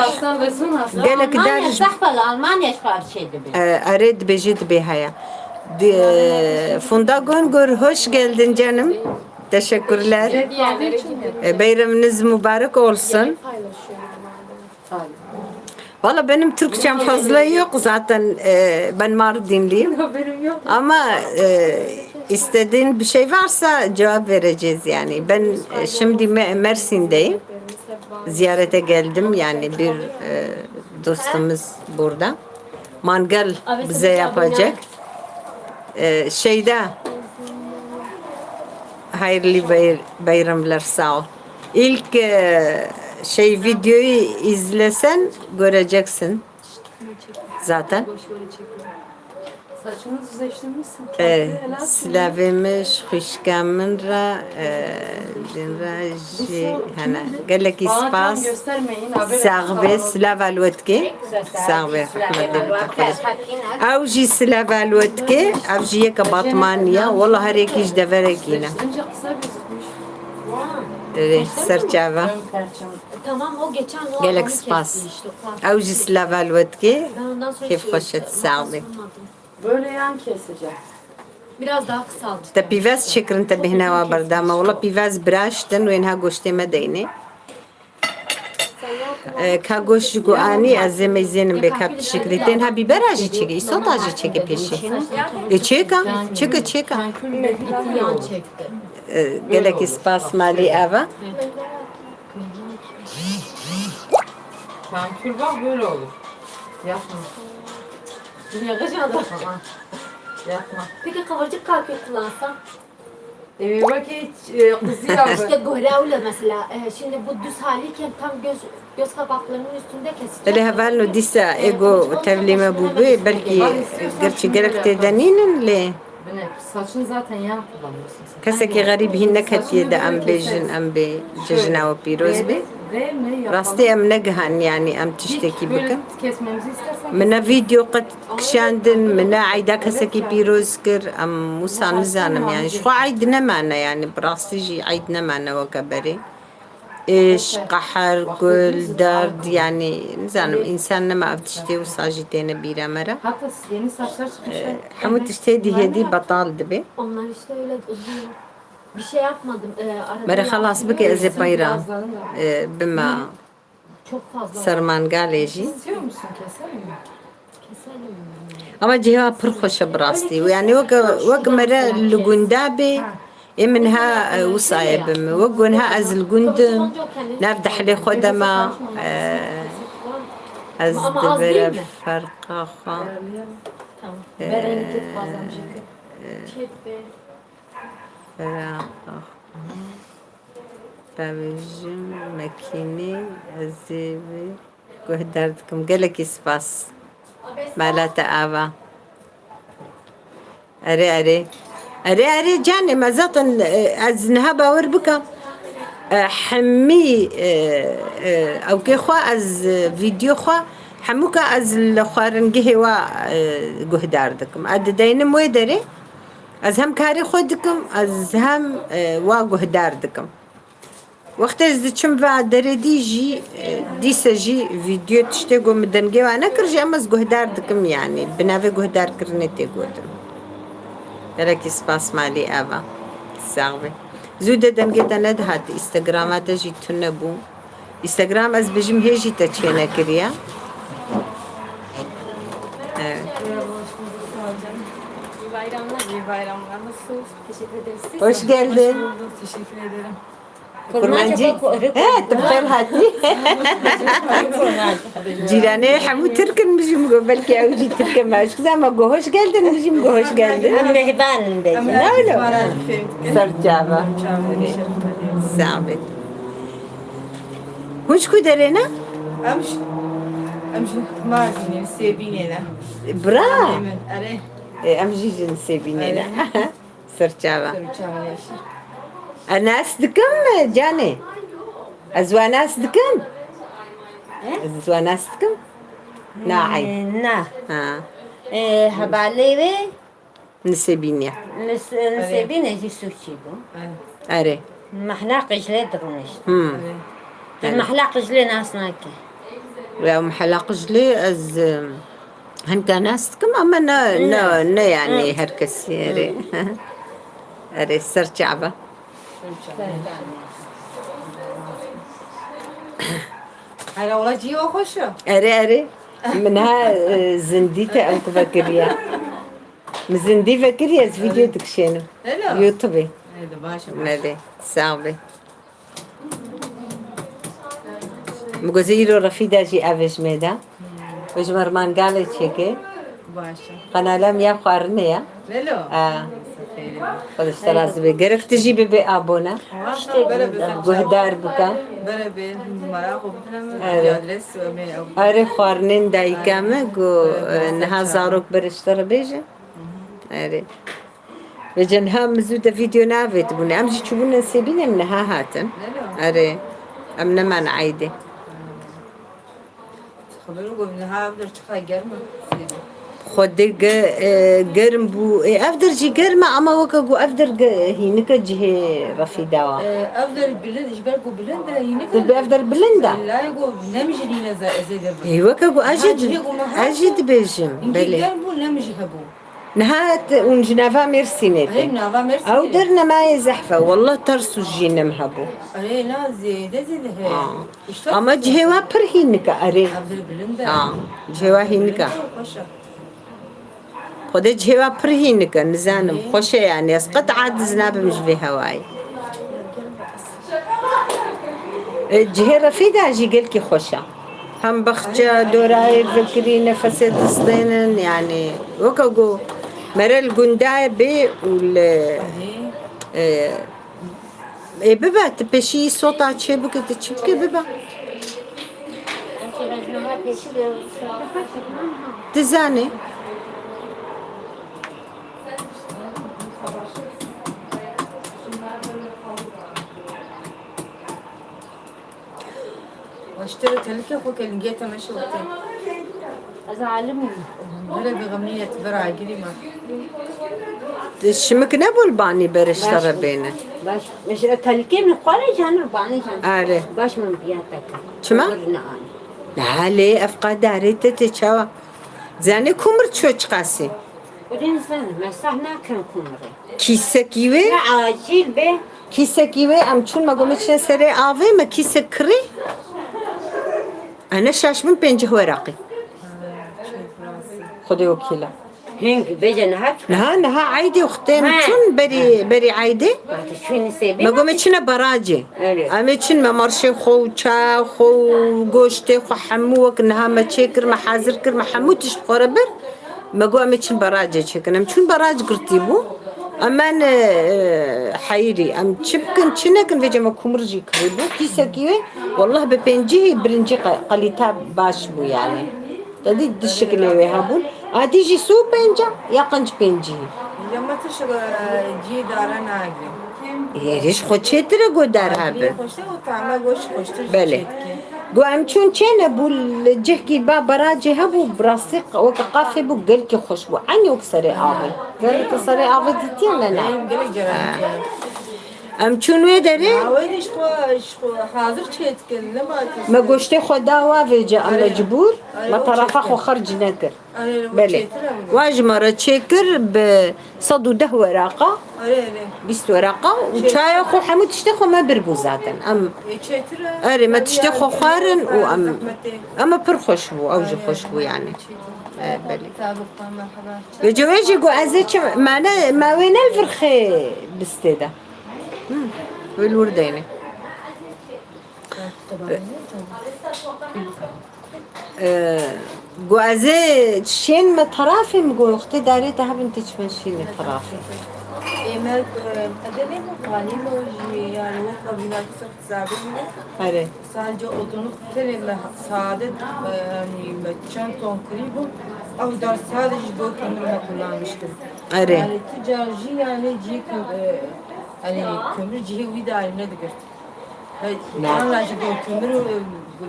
gelek Almanya dar zehf e, Almanya ji xwe çê dibe. E, erê dibêjî dibê heye. Di, Funda Gongur, hoş geldin canım. Teşekkürler. E, bayramınız mübarek olsun. Valla benim Türkçem fazla yok zaten, e, ben Mardinliyim. Haberim yok. Ama, e, istediğin bir şey varsa cevap vereceğiz yani. Ben, e, şimdi Me-, Mersin'deyim. Ziyarete geldim yani bir, e, dostumuz burada. Mangal bize yapacak. E, şeyde, hayırlı bayır-, bayramlar, sağ ol. İlk, e, şey, videoyu izlesen göreceksin zaten. Saçını düzleştirmişsin. E, silavê min ji xwişka min re, e, din re jî hene. Gelekî spas. Sax be, silava li we dike. Sax be, rehmet be. Ew jî silava li we dike. Ev jî yeke Batmanî ya. Wela her yekî ji deverekî ne. Ê, ser çava. Tamam, o geçen o Gelek adamı spas. Kesti işte. Ew jî silava li we dike. Ben ondan sonra Kêf şey xweş e, yaptım, sax be. Ondan sormadım. Böyle yan keseceğiz. Biraz daha kısaltacağım. Te pîvaz çêkirin, te bêhna wa berdama. Wela pîvaz biraştin, wê niha goştê me deynê. E, ka goş ji ku anî, ez ê meyzênim bê ka pişikirî. Tên ha bîbera jî çêke, îsota jî çêke pêşî. E, çêka, çêke, çêka. E, gelekî spas malî ava. Kankür bak böyle olur. Yapma. Yakacağım. Yapma. Peki kabarcık kankür kullansam? E, bak hiç, e, kızı ya. İşte göre öyle mesela. E, şimdi bu düz haliyken tam göz göz kapaklarının üstünde kesecek. Lê hevalno dîsa ego tevlî me bûbê, belkî gerçî gerek tê de nînin lê. Bine, saçın zaten yan kullanıyorsun. Kesekî xerîb hîn neketiye de em bêjin, em bê cejna we pîroz be. Rastî em negihan, yanî em tiştekî bikin. Min ne vîdeo qet kişandin, min ne eyda kesekî pîroz kir, em wisa nizanim, yanî ji xwe eyd nemane, yanî bi rastî jî eyd nemane weke berê. Êş, qeher, gul, derd, yanî nizanim, însan nema ev tiştê wisa jî têne bîra me re. Hatta yeni saçlar çıkmış. Hemû tiştê dî hêdî betal dibe. Onlar işte öyle uzun. Bir şey yapmadım. Ee, arada Mere xelas bike, ez ê peyra, e, bima. Çok fazla. Ser mangalê jî. İstiyor musun? Keselim mi? Keselim mi? Ama cihê wa pir xweş e bi rastî. Yanî wek, wek mere li gunda bê, ê min ha, e, wisa ye bi min. Wek gun ha ez li gund im, nav dehlê xwe de me, e, ez di vere ferqa xwe. Tamam. E, Berengi bazen bir şey. Ferqa xwe. Bavêjim, mekînî, ez ê vê guhdar dikim. Gelekî spas. Mala te ava. Erê, erê. Erê, erê, canê me zaten, e, ez niha bawer bike. E, hemî, e, e, ewkê xwe ez, e, vîdyo xwe hemûka ez li xwaringehê wa, e, guhdar dikim. Ez dideynim wê derê. Ez hem karê xwe dikim, ez hem, e, wa guhdar dikim. Wextê ez diçim va derê dî jî, e, dîse jî vîdyo tiştê ku min dengê wa nekir jî, em ez guhdar dikim, yanî bi navê guhdarkirinê tê gotin. Gelekî spas malî ava. Sax be. Zû de dengê te nedihat, Instagrama te jî tune bû. Instagram ez bijim hê jî te çênekiriye. Evet. İyi bayramlar. İyi bayramlar. Nasılsınız? Teşekkür ederiz. Siz? Hoş geldin. Hoş bulduk. Teşekkür ederim. Kurmancî. He, tu bi xêr hatî. Cîranê hemû Tirk in, bijim go belkî ew jî Tirk e, me eşk zama go hoş geldin, bijim go hoş geldin. Em mehban in bêjin. Ne öyle? Ser çava. Sağ ol. Hûn ji ku derê ne? Em ji, em ji Mardinê, Sêbînê ne. Bira. Em, erê. E, em jî ji Sêbînê ne. Erê. Ser çava. Ser çava, yaşa. Ez nas dikim, canê. Ez wa nas dikim. He? Ez wa nas dikim. Na, ey. E, na. Ha. E, hevalê wê? Nisêbînî. Nis-, Nisêbînê jî Sûçî bû. Erê. Mehna Qijlê dirûnişt. Hmm. Erê. Tu Mehla Qijlê nas nake. Ya Mehla Qijlê ez, em, hinka nas dikim ama ne, ne, ne yani her kesî, erê. Erê, ser çava. Hele ola cî wa xweş e. Erê, erê. Min ha, e, zindî te ew ku vekiriye. Min zindî vekiriye, ez vîdeo dikişênim. Hele. YouTubeê. Hele, baş e, baş e. Belê, sağ be. Min got, îro Refîda jî ev ji me de. Ji me re mangalê çêke. Baş e. Qenala me ya xwarinê ya. Lelo. A. Xwedê ji te razî be. Gerek tu jî bibe abone. Guhdar bike. Bere be, numara xwe bidine min, Evet. Adres me ew. Erê xwarinên dayika me got, e, niha zarok bere ji te re bêje. Erê. Vêca niha min zû de vîdeo navêtibûne. Em jî çûbûne Sêbînê, em niha hatin. Lelo. Erê. Em neman eydê. Xwedê ge-, e, germ bû. E, ev der jî germ e ama weke ku ev der ge-, hînike cihê Refîda wa. E, ev der bilind, ji ber ku bilind e, hînike. Ev der bilind e. Layê ku nemijî nîne ze-, zêde bi. Ê, weke ku ez jî, ez jî dibêjim. Hinkî belê. Germ bû, nemijî hebû. Niha te, hûn ji nava Mêrsînê te. Erê, nava Mêrsînê. Ew der nemayê zehf e. Wallah ters û jînim hebû. Erê, na zêde zêde heye. Ha. Ama cihê wa pir hînik e, erê. Ev der bilind e. Ha, cihê wa hînik e. Bilind e, xweş e. Xwedê cihê wa pir hînik e, nizanim. Erê. Xweş e yani, ez qet aciz nabim ji vê hewayê. E, cihê Refîda jî gelkî xweş e. Hem baxçe dorayê vekirî nefesê distênin, yani weke ku mere li gundayê bê û li, e, ê bibe, tu pêşî sota çê bike, tu çi bike bibe. Dizanê. Baştır telike xwe ke lingê te meşe wextê. Ez alim im. Bire bi xemnî et, bira girî ma. Şimik ne bol banî berişte Baş re bêne. Baş. Mesela telikê min xware canir banî can. Are. Baş min biya teke. Çima? Bir ne ani. Lê ev qadarê te tê çawa? Zanê kumir ço çiqasî? Odin zan, mesah nakin kumiri. Kîsekî wê? Ne acil be. Kîsekî wê em çûn me gomê çine serê avê me kîsek kirî. Ene şaş bin pêncî weraqî. Xwedê wekîla. Hing bêje niha çû. Niha, niha eydê xwedê em Ha. çûn berî, berî eydê. Wextê çûnî sê bê Me gomê çine barajê. Evet. Em ê çin me marşê xwe û çaya xwe û goştê xwe hemû wek niha me çêkir, me hazir kir, me hemû tişt xwe re bir. Me got em ê çin barajê çêkin. Em çûn baraj girtî bû. Em men, e, e, heyirî. Em çi bikin, çi nekin, vêca me kumir jî kirî bû. Kîsekî wê, wallah bi pêncî birincî qe-, qelîte baş bû yani. Te dî di şikilê wê hebûn. Adî jî sî û pênc a ya qenc pêncî. Lema tişt, e, cî dare nagirî. Êrîş xwe çêtir e got dar Adî hebe. Xweştir û tame goş xweştir jî Belê. çêdike. Got em çûn çêne bû li cihkî ba barajê hebû, bi rastî weke qafê bû, gelkî xweş bû. Eynî wek serê avê. Gelkî serê avê dîtiye ne ne? Gelek cara Ha. dîtiye. Em çûn wê derê. Awê de ji xwe, ji xwe hazir çêdikin, ne ma Me goştê xwe da wa vêce em Arê. mecbûr. Arê, Me o tarafa çêdikin. xwe xerc nekir. Arê, o Belê. çêtir em. Wa ji me re çêkir bi sed û deh weraqa, Arê, arê. bîst weraqa û Çêtir. çaya xwe hemû tiştê xwe me bir bû zaten. Em Ê, çêtir e. Erê, me Em tiştê ya xwe xwarin û em, zehmetê. em pir xweş bû, ew jî Arê, xweş bû arê. yani. Çêtir. E, belê. Sabir, merhaba. Vêce wê jî got ez ê çi, me ne, me wê ne li vir xê bistê de. Hmm, wê li wir deynê. Ee, got ez ê şên me terafê, min got wextê darê te hebin tê çi me şîne terafê. Ê me, e, qedemê me xalî me jî, yani wek ev jî me kisa zabî me. Herê. Sadece odunluk tenê me sade, e, yani me çend ton kirî bû. Ew dar sadece ji bo kömür me kullanmıştım. Erê. Yani tu car jî yani cî kö-, e, yani kömür cihê wî darî nedigirt. Hey, Na. Ana ji bo kömür û, e,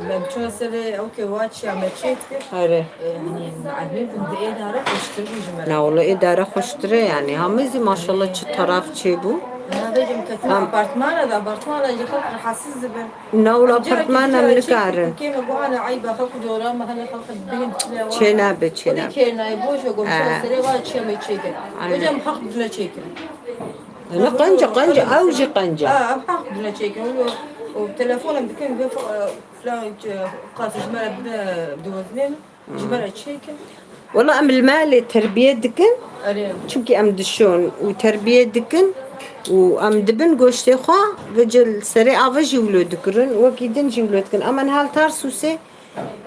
me çûna serê ew ke wa çiya me çêt kir. Erê. E, hani, me ehmî bin di ê dare xweştir bû ji me re. Na wala ê dare xweştir e yani. Hemî zî maşallah çi taraf çêbû. Na vêcim ketin Am. apartmana da, apartmana jî xelk rahatsiz dibin. Na wala Ancak apartmana em ketin nikarin. Kê me got ana eyba xelk û cora me hele xelk bihîn çile wa. Çê nabe, çê Xwedê nabe. kêr nayê boş ve gomşa Ee. serê wa çiya me çêkir. Aynen. Vêcim xelk dine çêkir. Ne qenc e, qenc e, ew jî qenc e. Ha, em heq dine çêkin. Û, û telefonem dikin, bi, e, filan, e, qas ji me re bide diwezine, ji me re çêkin. Wela em li malê terbiye dikin. Erê. Çimkî em dişon û terbiye dikin û em dibin goştê xwe, vêce li serê ava jî wilo dikirin, wekî din jî wilo dikin. Ama niha li Tarsusê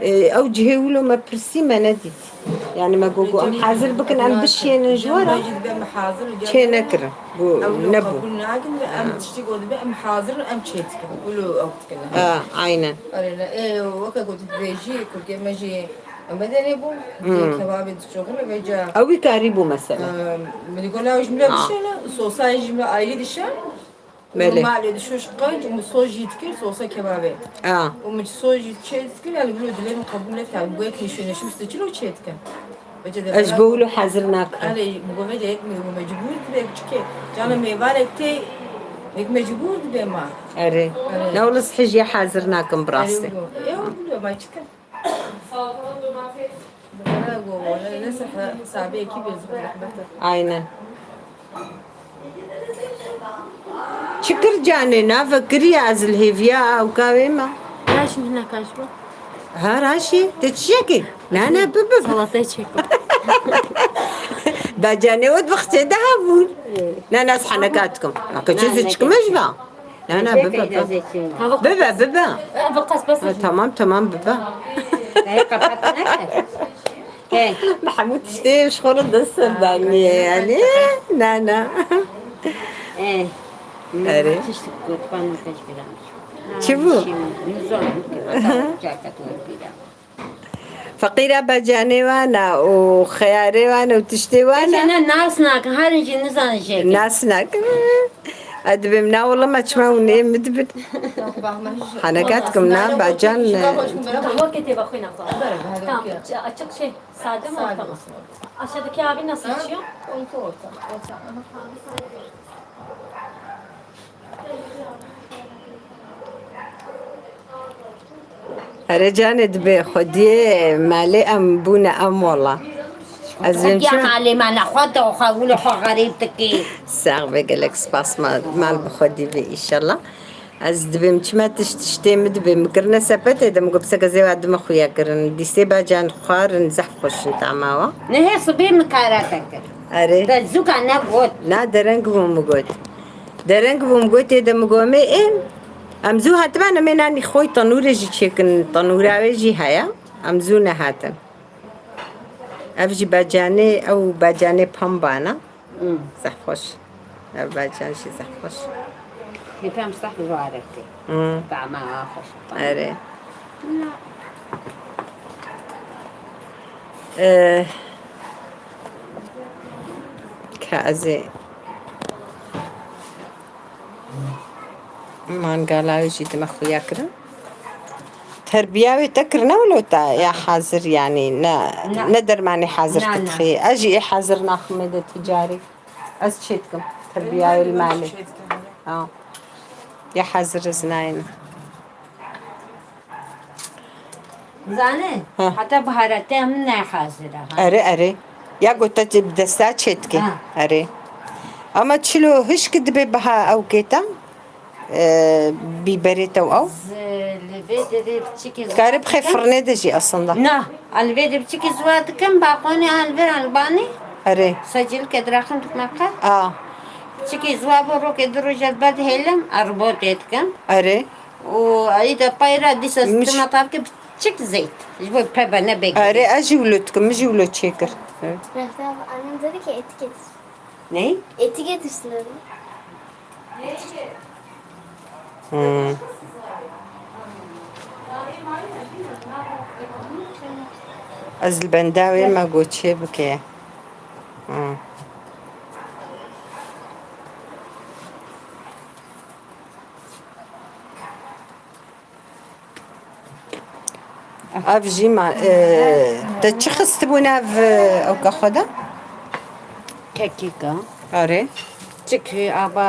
Ê, ew cihê wilo me pirsî, me nedît. Yani me got, got em hazir bikin, em bişiyênin ji we re. Çê nekirin. Got, nebû. Qebûl nakin ve em tiştî got dibe, em hazir in, em çê dikin. Wilo ew dikin. Ha, aynen. Erê, ne, ê, weke got dibêjî, Kurkê me jî medenê bû. Hmm. Kebabê dişoxin ve ca. Ew wî karî bû mesela. Em, min got, na ji min re Ha. dişêne, sosayê ji min re ayrî dişe. Belê. Û malê dişûş qenc û min soz jî dikir, sosa kebabê. A. Û min soz jî çê dikir, yani wilo dilê min qebûl nekir. Got, nişû, nişû stê çilo çê dikim. Ez bo wilo hazir nakim. Erê, min got, vêce yek me-, mecbûr dibe, çike cana mêvanek tê, yek mecbûr dibe ma. Erê. Erê. Ne wilo sihê jî hazir nakim bi rastî. Erê, wilo. Ê, wilo, ma çikim. Aynen. Çi kir canê, navek kiriye ez li hêviya ew kawê me. Raşî, hina kaş bû. Ha, raşî, te çi çêkî? Na, na, bi, bi, bi. Salatayê çêkim. Da canê wet bi xçê daha bûn. Na, na, ez heneka dikim. Ka çi zî çikime ji va? Na, na, bibe, bibe. Bibe, bibe. Ha, tamam, tamam, bibe. Hey, kapat neke. Hey. Mahmut işte şkolu da sırdanı yani. Na, na. Eh. Erê. Çi bu? Nizam. Feqîra becanê wana û xeyarê wana û tiştê wana. Eke ne nas nakin, her jî nizan jê. Nas nakin. Ez dibêm na wele me çima hûn ê min dibin. Heneka dikim na bacan. Tamam, okey, tê bak, xwîna xwe. Tamam, açık şey, sade mi? Tamam. Aşağıdaki abi nasıl içiyor? Here canê, dibê xwediyê malê em bûne em wela. Ez vêm Tiya çi malê me nexwe de xwe wilo xwe xerîb dikî. Sax be, gelek spas, ma-, mal bi xwedî be, înşallah. Ez dibêm çima tişt tiştê min dibê, min kirine sepetê de, min got, piseke zêwa dime xuya kirin. Dîsê bacan xwarin, zehf xweş in tama wa. Nehê sibê min kara te kir. Erê. Te zûka ne got. Na dereng bû min got. Dereng bûm, gotê de min gomê ê, em zû hatibane, me nanî xwe tenûrê jî çêkin, tenûra wê jî heye, em zû nehatin. Ev jî bacanê, ew bacanê pembana. Hmm. Zehf xweş. Ev bacan jî zehf xweş. Hêpem zehf zarek tê. Hmm. Tama xweş. Erê. Na. Ee, ka ez ê Mangala wê jî dime xuya kirin. Terbiya wê te kirine wilo te ya hazir, yanî ne, ne dermanê hazir. Na, na. Tixî. Ez jî ê hazir naximê de tu carî. Ez çê dikim. Terbiya wê li malê. Ha. Ya hazir ez nayêne. Zane, ha, heta biharate min ne hazir e, ha. Erê, erê. Ya ku te bi desta çêdikê. Ha. Erê. Ama çilo hişk dibe biha ew kêta, e, bîberê te û ew. Li vê derê piçikê ziwa dikim. Dikare bixê firnê de jî aslında. Na, li vê de piçikê ziwa dikim, baqonê an vir an banê. Erê. Secilke diraxim dikme qe. A. Piçikê ziwa bo rokê du roja ber dihêlim, erbotê dikim. Erê. û ey de peyra dîsa Min tima tavke piçik zeyt. Ji bo peve ne bek. Erê, ez jî wilo dikim, min jî wilo çêkir. Mehdi abi, annem dedi ki etiket. Ne? Etiket üstüne dedi. Hmm. Ez li benda wê me got çê bike. Hmm. Ev jî ma, e, te çi xistibû nav, e, ewka xwe de? Kekîka. Erê. Çikî ava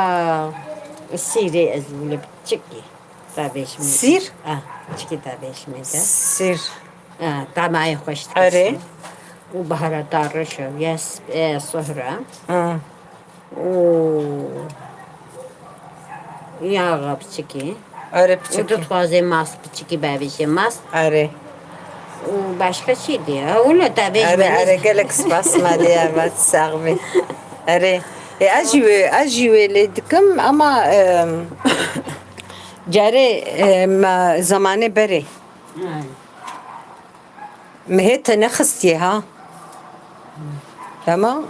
sîrê ez wile çikî. Tavêşmê. Sîr? Ah, çikî tavêşmê de. Sîr. Ah, tamayê xweş dikişî. Erê. Û baharata reş e, yes, e, sohra. Ah. û yaxa piçikî. Erê, û piçikî. Tu dixwazê mast piçikî bevêjê mast. Erê. Û başka çî diye? Wilo te bêj. Erê, erê, gelek spas me diye, vat sax bî. Erê. E, ez jî wê, ez jî wê lê dikim ama, em, carê, em, zemanê berê. Hı. Mihê te nexistiye ha. Tamam.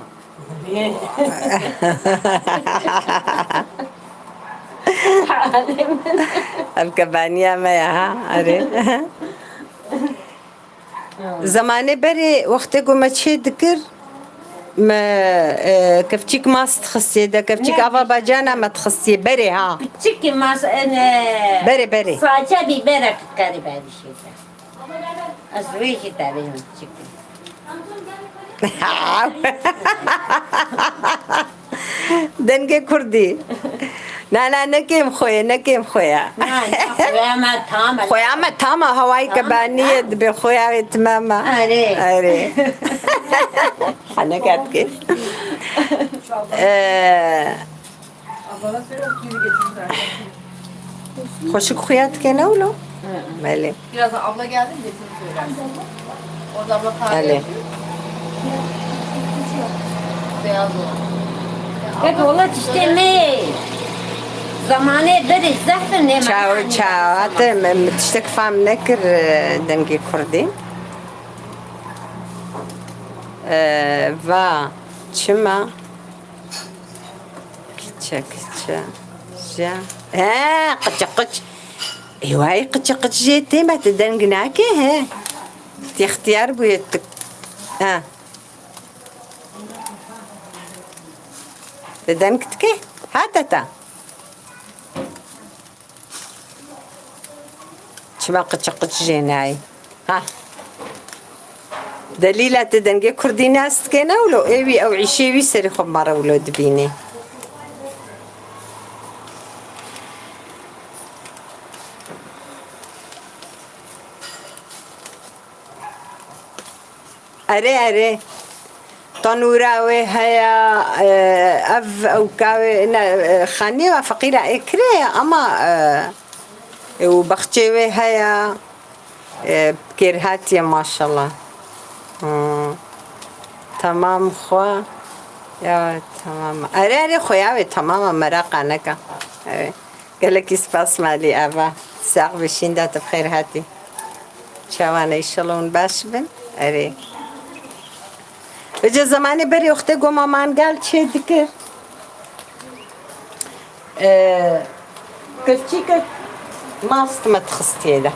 Ev kebaniya me ya ha. Erê. Zemanê berê wextê ku me çê dikir, me, e, kevçîk mas dixistiye de, kevçîk ava bacana me dixistiye berê ha. Piçikî mas, e, ne. Berê, berê. Saçe bîberek qerîbe dişê de. Ez wê jî tevînim çikim. Dengê kurdî. Na, na, ne kêm xwe ye, ne kêm xwe ye. Na, na, xweya me tam e. Xweya me tam e, hewayî kebaniye dibe, xweya wê timam e. Erê. Erê. Heneka dike. Ee, Xweşik xuya dike ne wilo? Hı. Belê. Birazdan abla geldi mi dediğini söylersin. Orada abla kahve Belê. yapıyor. Beyaz olan. Peki ola tiştê me. Zamanê berê zehf ne. Çaw, çaw, hate me, me tiştek fam nekir, e, dengê kurdî. E, va, çima? Kiçe, kiçe. Ja. He, qiçe, qiç. Ê, vay, qiçe, qiç jê tê me, te deng nake, he. Tê ixtiyar bûye tu. Ha. Te deng dike? Ha, teta. Çima qiçiqiç jê nayê? Ha. Delîla, tu dengê kurdî nas dikê ne wilo? Ê wî ew îşê wî serê xwe bi me re wilo dibînê. Erê, erê. Tanûra wê heye, e, ev ewka wê, ne, e, xanê wa feqîra ê kirê ye, ama, e, û bexçê wê heye, e, kêrhatî ye maşallah. Hmm. Temam xwe. Ya, temam. Erê, erê, xwe ya wê temam e, meraqa neke. Erê. Gelekî spas malî Eva. Sax bî, şînda te bi xêr hatî. Çawa ne, înşallah hûn baş bin. Erê. Vêca zemanê berê wextê ku me mangal çê dikir, e, kevçîkek mast me dixistiyê de.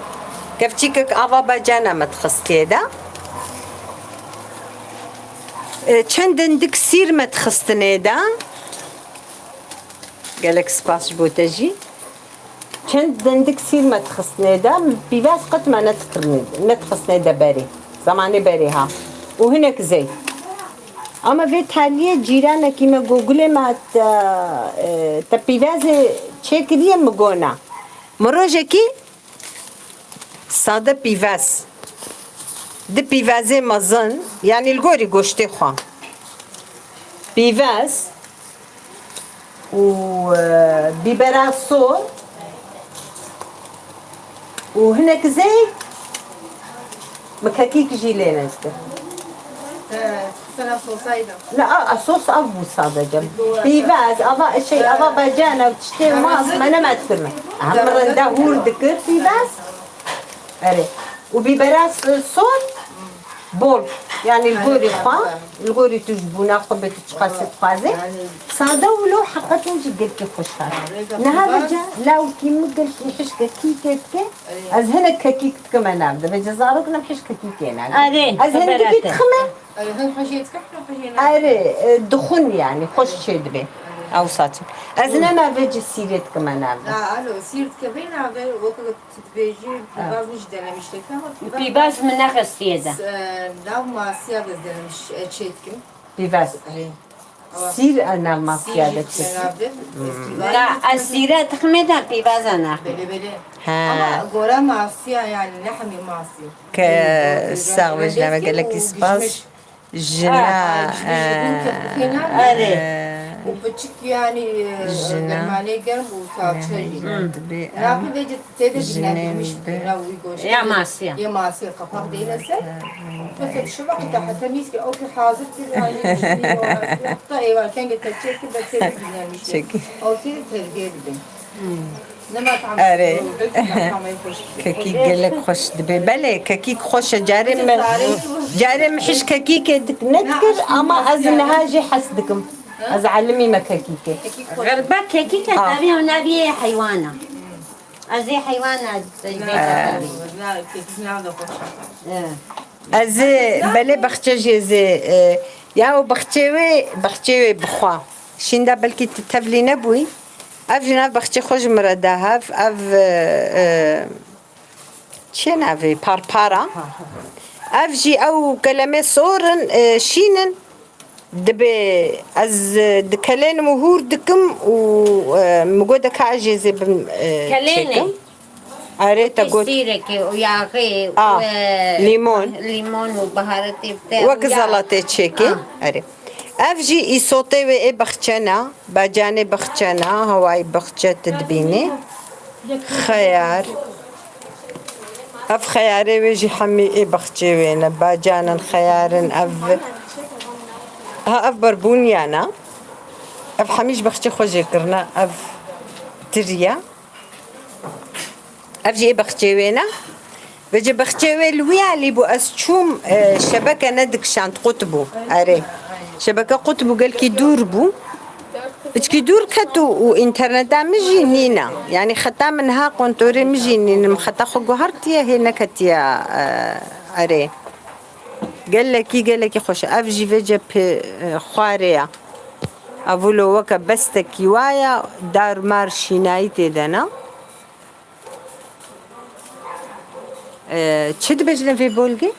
Kevçîkek ava bacana me dixistiyê de. E, çend dindik sîr me dixistinê de. Gelek spas ji bo te jî. Çend dendik sîr me dixistnê de, pîvaz qet me nedikirnê, nedixistnê de berê. Zemanê berê ha. Û hinek zey. Ama vê taliyê cîranekî me got, gulê me te, e, te pîvazê çêkiriye, min got na. Min rojekî sade pîvaz. Di pîvazê mezin, yanî li gorî goştê xwe. Pîvaz û, e, bîbera sor û hinek zey, min kekîk jî lê nedikir. He, sena sosayda. Ne, a, a sos av bû sadece. Pîvaz, ava, şey, ava bacana û tiştê mas, me nema dikir me. Em rinde hûr dikir pîvaz. Erê. Û bîbera s-, sor, bol. Yani li gorî xwe, li gorî tu ji bûna xwe bê tu çiqasî dixwazî. Sade û lo heqeten jî gelkî xweş hat. Niha vêca lawkî min gelkî hişk kekîkê dike, ez hinek kekîk dikime nav de. Vêca zarok nem hişk kekîkê nake. Erê, ez hindikî dixime. Erê, hin hijê dike, hin hijê nake. Erê, e, dixwin yani, xweş çê dibe. Ew saçim. Ez nema vêca sîrê dikime nav de. Na, alo, sîr dike vê nav de, wek tu dibêjî, pîvaz min jî denemiş dike ama pîvaz Pîvaz min nexistiyê de. S-, e, nav masiya de denemiş, e, çê dikim. Pîvaz. Erê. Sîr, e, nav masiya de çê. Sîr jî nav de. Hmm. Pîvaz. Na, ez sîre diximê de pîvaza naxim. Belê, belê. He. Ama gora masiya yani ne hemî masiya. Ke sax be, ji nava gelekî spas. Jina, erê. Û piçik yani, e, jina, dermanê germ û salça jî. Dibê em. Naxwe vêca tê de jî jinên ne bi. Ya masiya. Yê masiya qapak deyne ser. Mesela şu vakit heta mîskê o ki hazir ki yani jî o ta êvar kenge te çek ki be tê de jî ne mişe. Çek. O ki tezgê dibin. Erê. Kekîk gelek xweş dibe. Belê, kekîk xweş e. Carê me, carê me hişk kekîkê dik-, nedikir, ama ez niha jî hes dikim. Ez elimî me kekîkê. Xelba kekîk e, ah, tabii o naviyê heywana. Ez ê heywana. Ez ê, belê, baxçe jî ez ê, e, ya o baxçê wê, baxçê wê bixwa. Şînda belkî tu tevlî nebûyî. Ev jî nav baxçê xwe ji min re da hev. Ev, e, e, çi ye navê? Parpara. Ev jî ew kelemê sor in, e, şîn in. Dibê ez, e, dikelênim û hûr dikim û, e, min got de ka ez jê zê bim, e, kelênê çêkim. Erê, te got. Sîrekê û yaxê û, ah, e, lîmon. Lîmon û baharetê te. Wek zelatê çêkê. Ah. Erê. Ev jî îsotê wê ê bexçena, bacanê bexçena, hawayî bexçe tu dibînî. Xeyar. Ev xeyarê wê jî hemî ê bexçê wê ne, bacan in, xeyar in, ev. Ha, ev berbûniya ne. Ev hemî ji bexçê xwe jê kirine, ev tiriye. Ev jî ê bexçê wê ne. Vêca bexçê wê li wî alî bû, ez çûm, e, şebeke nedikişand, qut bû. Erê. Şebeke qut bû, gelkî dûr bû. Piçkî dûr ket û, û înterneta min jî nîne. Yanî xeta min niha kontorê min jî nîne. Min xeta xwe guhertiye, hê neketiye, e, erê. Gelekî, gelekî xweş e. Ev jî vêca pê, e, xwarê ye. Ev wilo weke bestekî wa ye, dar mar şînayî tê de ne. Ee, çi dibêjine vê bolgê?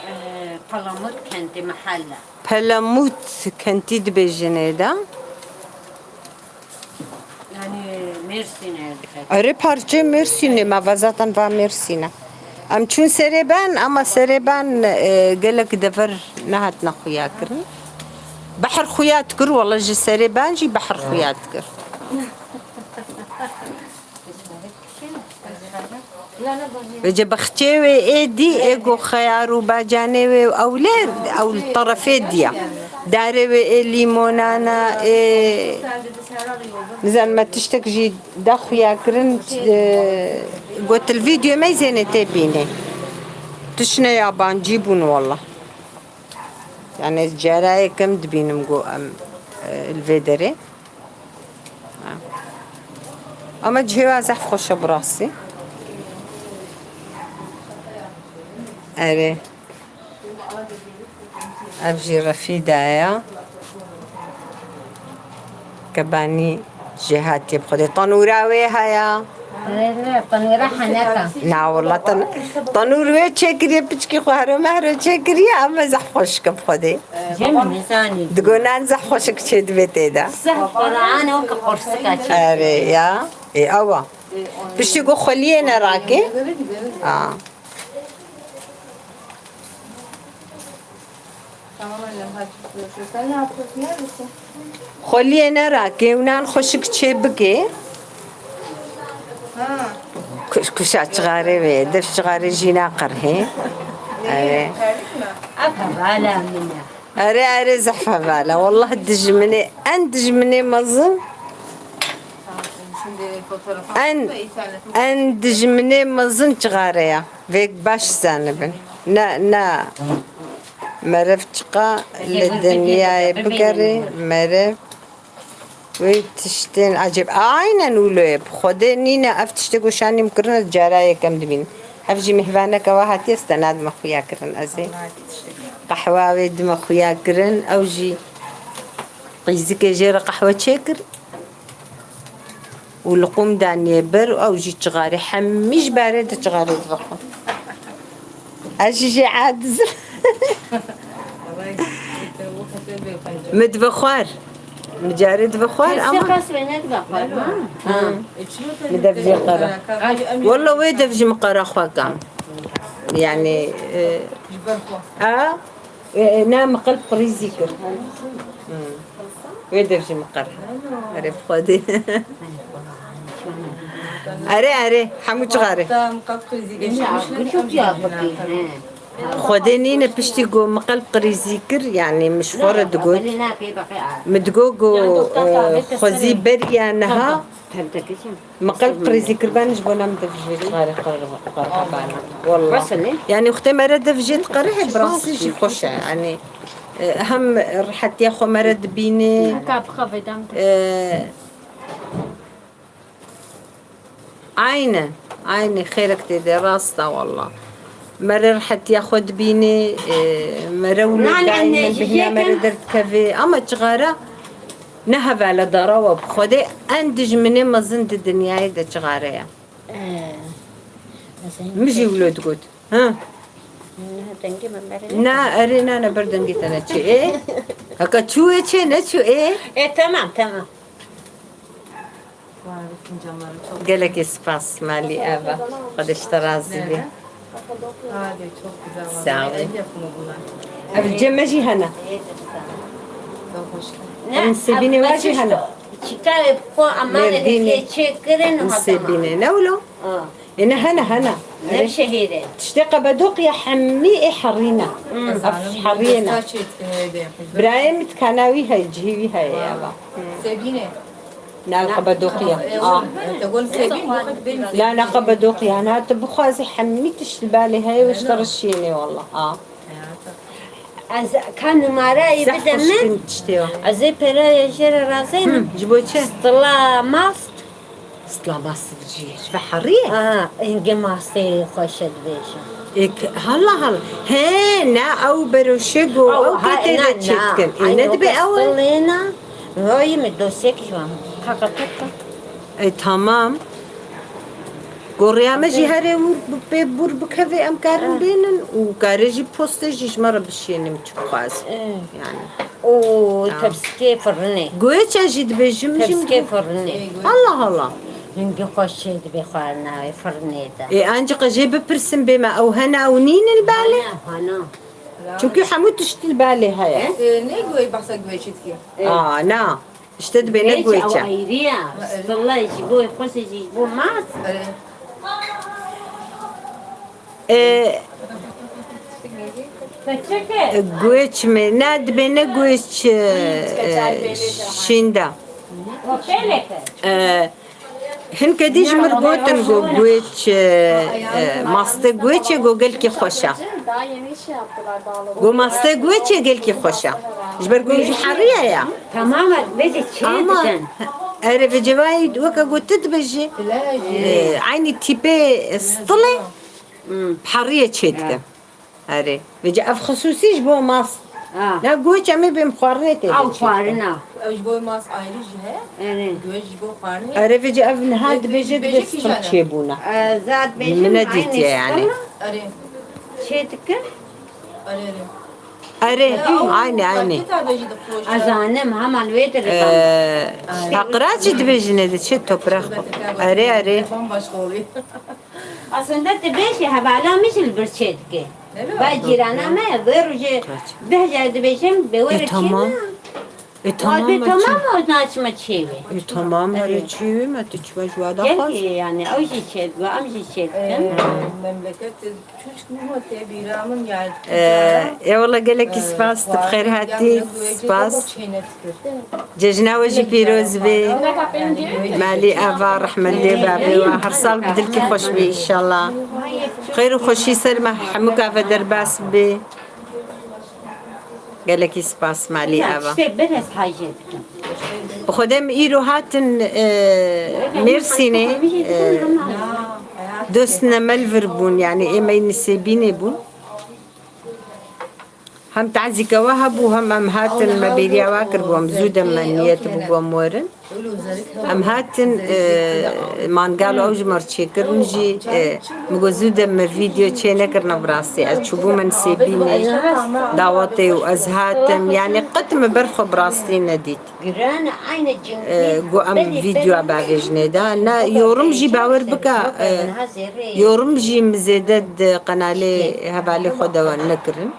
Ee, Palamut kentî, mehelle. Palamut kentî dibêjine da. Yani Mersin'e. Erê, parçe Mersin'e, me va zaten va Mersin'e. Em çûn Serêban, ama Serêban, e, gelek dever nehatine xuya kirin. Behr xuya dikir, wala ji Serêban jî behr xuya dikir. Vêce baxçê wê ê dî, ê ku xeyar û bacanê wê û ew lê, ew li terefê diya. Darê wê ê lîmonana, ê nizan me tiştek jî da xuya kirin, e, got li vîdeo me zênê tê bînê. Tişt ne yabancî bûn wala. Yani cara yekem dibînim ku em, e, li vê derê. Ha. Ama cihê wa zehf xweş e bi rastî. Erê. Ev jî refî daye. Kebanî jêhatî bi xwedê. Tanûra wê heye. Tanûra heneka. Na wala tan-, tanûr wê çêkiriye, piçkî xwe hero mehro çêkiriye, ama zehf xweşik e bi xwedê. Cem nizanî. Digonan zehf xweşik çê dibe tê de. Zehf Qur'an o ki qursika çê. Erê ya. Ê, ewa. Piştî ku xweliyê ne rakê. Ha. Tamam annem, hadi görüşürüz. Sen ne yapıyorsun? Neredesin? Xweliyê ne rakê û nan xweşik çê bikê. Ha. Kuş-, kuşa çixarê wê, dev çixarê jî naqirhê. Erê. Terlik mi? Ev hevala min e. Erê, erê, zehf hevala. Wallah dijminê, en dijminê mezin. Tamam, şimdi fotoğrafı En, atıp da internetin en dijminê mezin çixarê ya. Vêk baş zanibin. Ne, ne. Meriv çiqa li dinyayê bigerê, meriv wê tiştên ecêb. Aynen wilo ye. Bi Xwedê nîne ev tiştê ku şanîm kirine cara yekem dibînim. Ev jî mêhvaneke we hatiye, stenad me xuya kirin ez ê. Qehwa wê dime xuya kirin, ew jî qîzikê jê re qehwe çêkir. Û liqûm daniyê ber û ew jî çixarê hemî ji barê de çixarê dibe xwe. Ez jî jê aciz im. Min dibe xwar. Min carê dibe xwar ama. Qas wê nedibe xwar, ha? Ha. Min dev jê qera. Walla wê dev ji min qera xwe kam. Yani, e, a, E, e, na, min qelb qirîzî kir. Hmm. Wê dev jî min qer. Erê, bi Xwedê. Erê, erê, hemû çixarê. Xwedê nîne piştî ku min qelb qirîzî kir, yani min ji xwe re digot. Min digot ku, e, xwezî beriya niha. Min qelb qirêzî kir, ben ji bona min dev ji vê çixarê qerixebana. Wallah. Wesel e? Yani wextê mere dev jê diqerihe, bi rastî jî xweş e. Yani, e, hem rihetiya xwe mere dibîne. Heka bixeve dem. E, aynen. Aynen, xêrek tê de, rast e wallah. Mere rihetiya xwe dibîne, e, mere wilo daîmen bihîna mere derdikeve. Ama çixare ne hevala dara we bi Xwedê en dijminê mezin di dinyayê de çixare ye. Ee, ez ê Min jî wilo digot. Ha? Ne, dengê min berê Na, erê, na, ne ber dengê te neçû. Ê? Heka çû ê çê neçû ê? E, tamam, tamam. Gelekî spas, malî eva. Xwedê ji te razî be. Hadi, çok güzel. Sağ ol. El yapımı bunlar. Ev cem me jî hene. Em sêbînê wa jî hene. Çîkayê xwe emanetê Mêrdînê. Çêkirin. Em sêbînê. Ne wilo? Ê ne hene, hene. Nevşehîrê. Tiştê Qebedoqiya hemî ê herî ne. Ev herî ne. Birayê min dikana wî heye, cihê wî heye eva. Sêbînê. Na, Qebedoqiya. Ah. Na, na, Qebedoqiya. Na, tu bixwazî hemî tişt li balê heye, wê ji te re şiyênê, wallah. Ah. Ez ka numarayê bide min. Tiştê wa. Ez ê pereyê jê re razê min. Ji bo çi? Stila mast. Stila mast jî ji ve herî ye? Aha, hingê mastê xweş e dibêjin. Êk, hala, hala. He, na, ew beroşê go, ew ke tê de çêdikin. Ê, ne dibe ew e? Stila na. Royê min dosyek ji wan. Qaqatek. E, tamam. Gorîya me jî here ûr bi-, pê bûr bikeve em karin bênin û kare jî postê jî ji me re bişênim çi bixwaz. Eh. Yani. Û Tamam. tepsikê firinê. Guêçe jî dibêjim jî. Tepsikê firinê. Allah Allah. Hingî xweş çê dibê xwarina wê firinê de. Ê, ancî qe jê bipirsim bê me ew hene ew nînin li balê? Hana, hana. Çunkî hemû tişt li balê heye. Ê, ne guê behsa guê çi dikî? Ê. Aa, na. Îşte dibê ne Guêç, ew guêçe. Ayrî ye. Stilla ji bo xweşê jî ji bo mas. Ê, Keçeke. Guêç mi? Ne, dibê ne guêç, e, şînda. Kopeleke. E, Hin kedî ji min gotin ku guêç, e, e, maste guêçê ku gelkî xweş e. Ku maste guêçê gelkî xweş e. Ji ber ku ji heriye ye. Tamam, vêce çê Ama dikin. Erê, vê cevayî weke ku tu dibêjî, e, eynî tîpê stilê, Hmm. heriye çê dikin. Erê. Vêce ev xisûsî ji bo mast. Ha. Ne guêç em ê bêm xwarinê tê Ew de çêdikin. Xwarina. Ew ji bo mast ayrî jî heye. Erê. Guêç ji bo xwarinê. Erê, vêce ev niha Ê, dibêje dibêje dibê kîjan stil e? Çêbûna. Ee, zat bêjim Min nedîtiye aynı yani. Stil Erê. Çê dikin. Erê, erê. Erê, Ew aynı, aynı. Marketa de jî dixroşe. Ezanim, heman wê de Ee, Heqra çi dibêjine de çi toprak. Erê, erê. Bambaşka oluyor. Aslında dibêje hevala min jî li vir çê dike. Ba cîrana me, vê rojê bihece dibêjim, bê E, were tamam. çêna. E, tamam, Abi, e, tamam çi- o naçma çêve. E, tamam, her Evet. çi me tu çi me ji wada Gel xwest. ki yani, ew jî çê, em jî çê E, dikin. memleket çuçk mı tê bîra min ya. E, e, wala gelekî E, spas, tu xêr hatî, spas. Cejna we jî pîroz be. Malî ava, rehmendê bavê we. Her sal bi dilkî xweş be, înşallah. Xêr û xweşî ser me hemûka ve derbas be. Gelekî spas, malî ava. Tiştê berez hajê dikim. Bi Xwedê em îro hatin, e, Mêrsînê, e, dostine me li vir bûn, yani ê me yî Nisêbînê bûn. Hem tazîke we hebû, hem em hatin, me bêriya we kiribû, em zû de me niyet bû ku em werin. Em hatin, e, mangal ew ji me re çêkirin jî, e, min got zû de me vîdeo çê nekirine bi rastî. Ez çûbûme Nisêbînê dawetê û ez hatim. Yani qet me ber xwe bi rastî nedît. E, got em vîdeo bavêjinê de. Ne, yorum jî bawer bike, e, yorum jî min zêde di qenalê hevalê xwe de nekirin.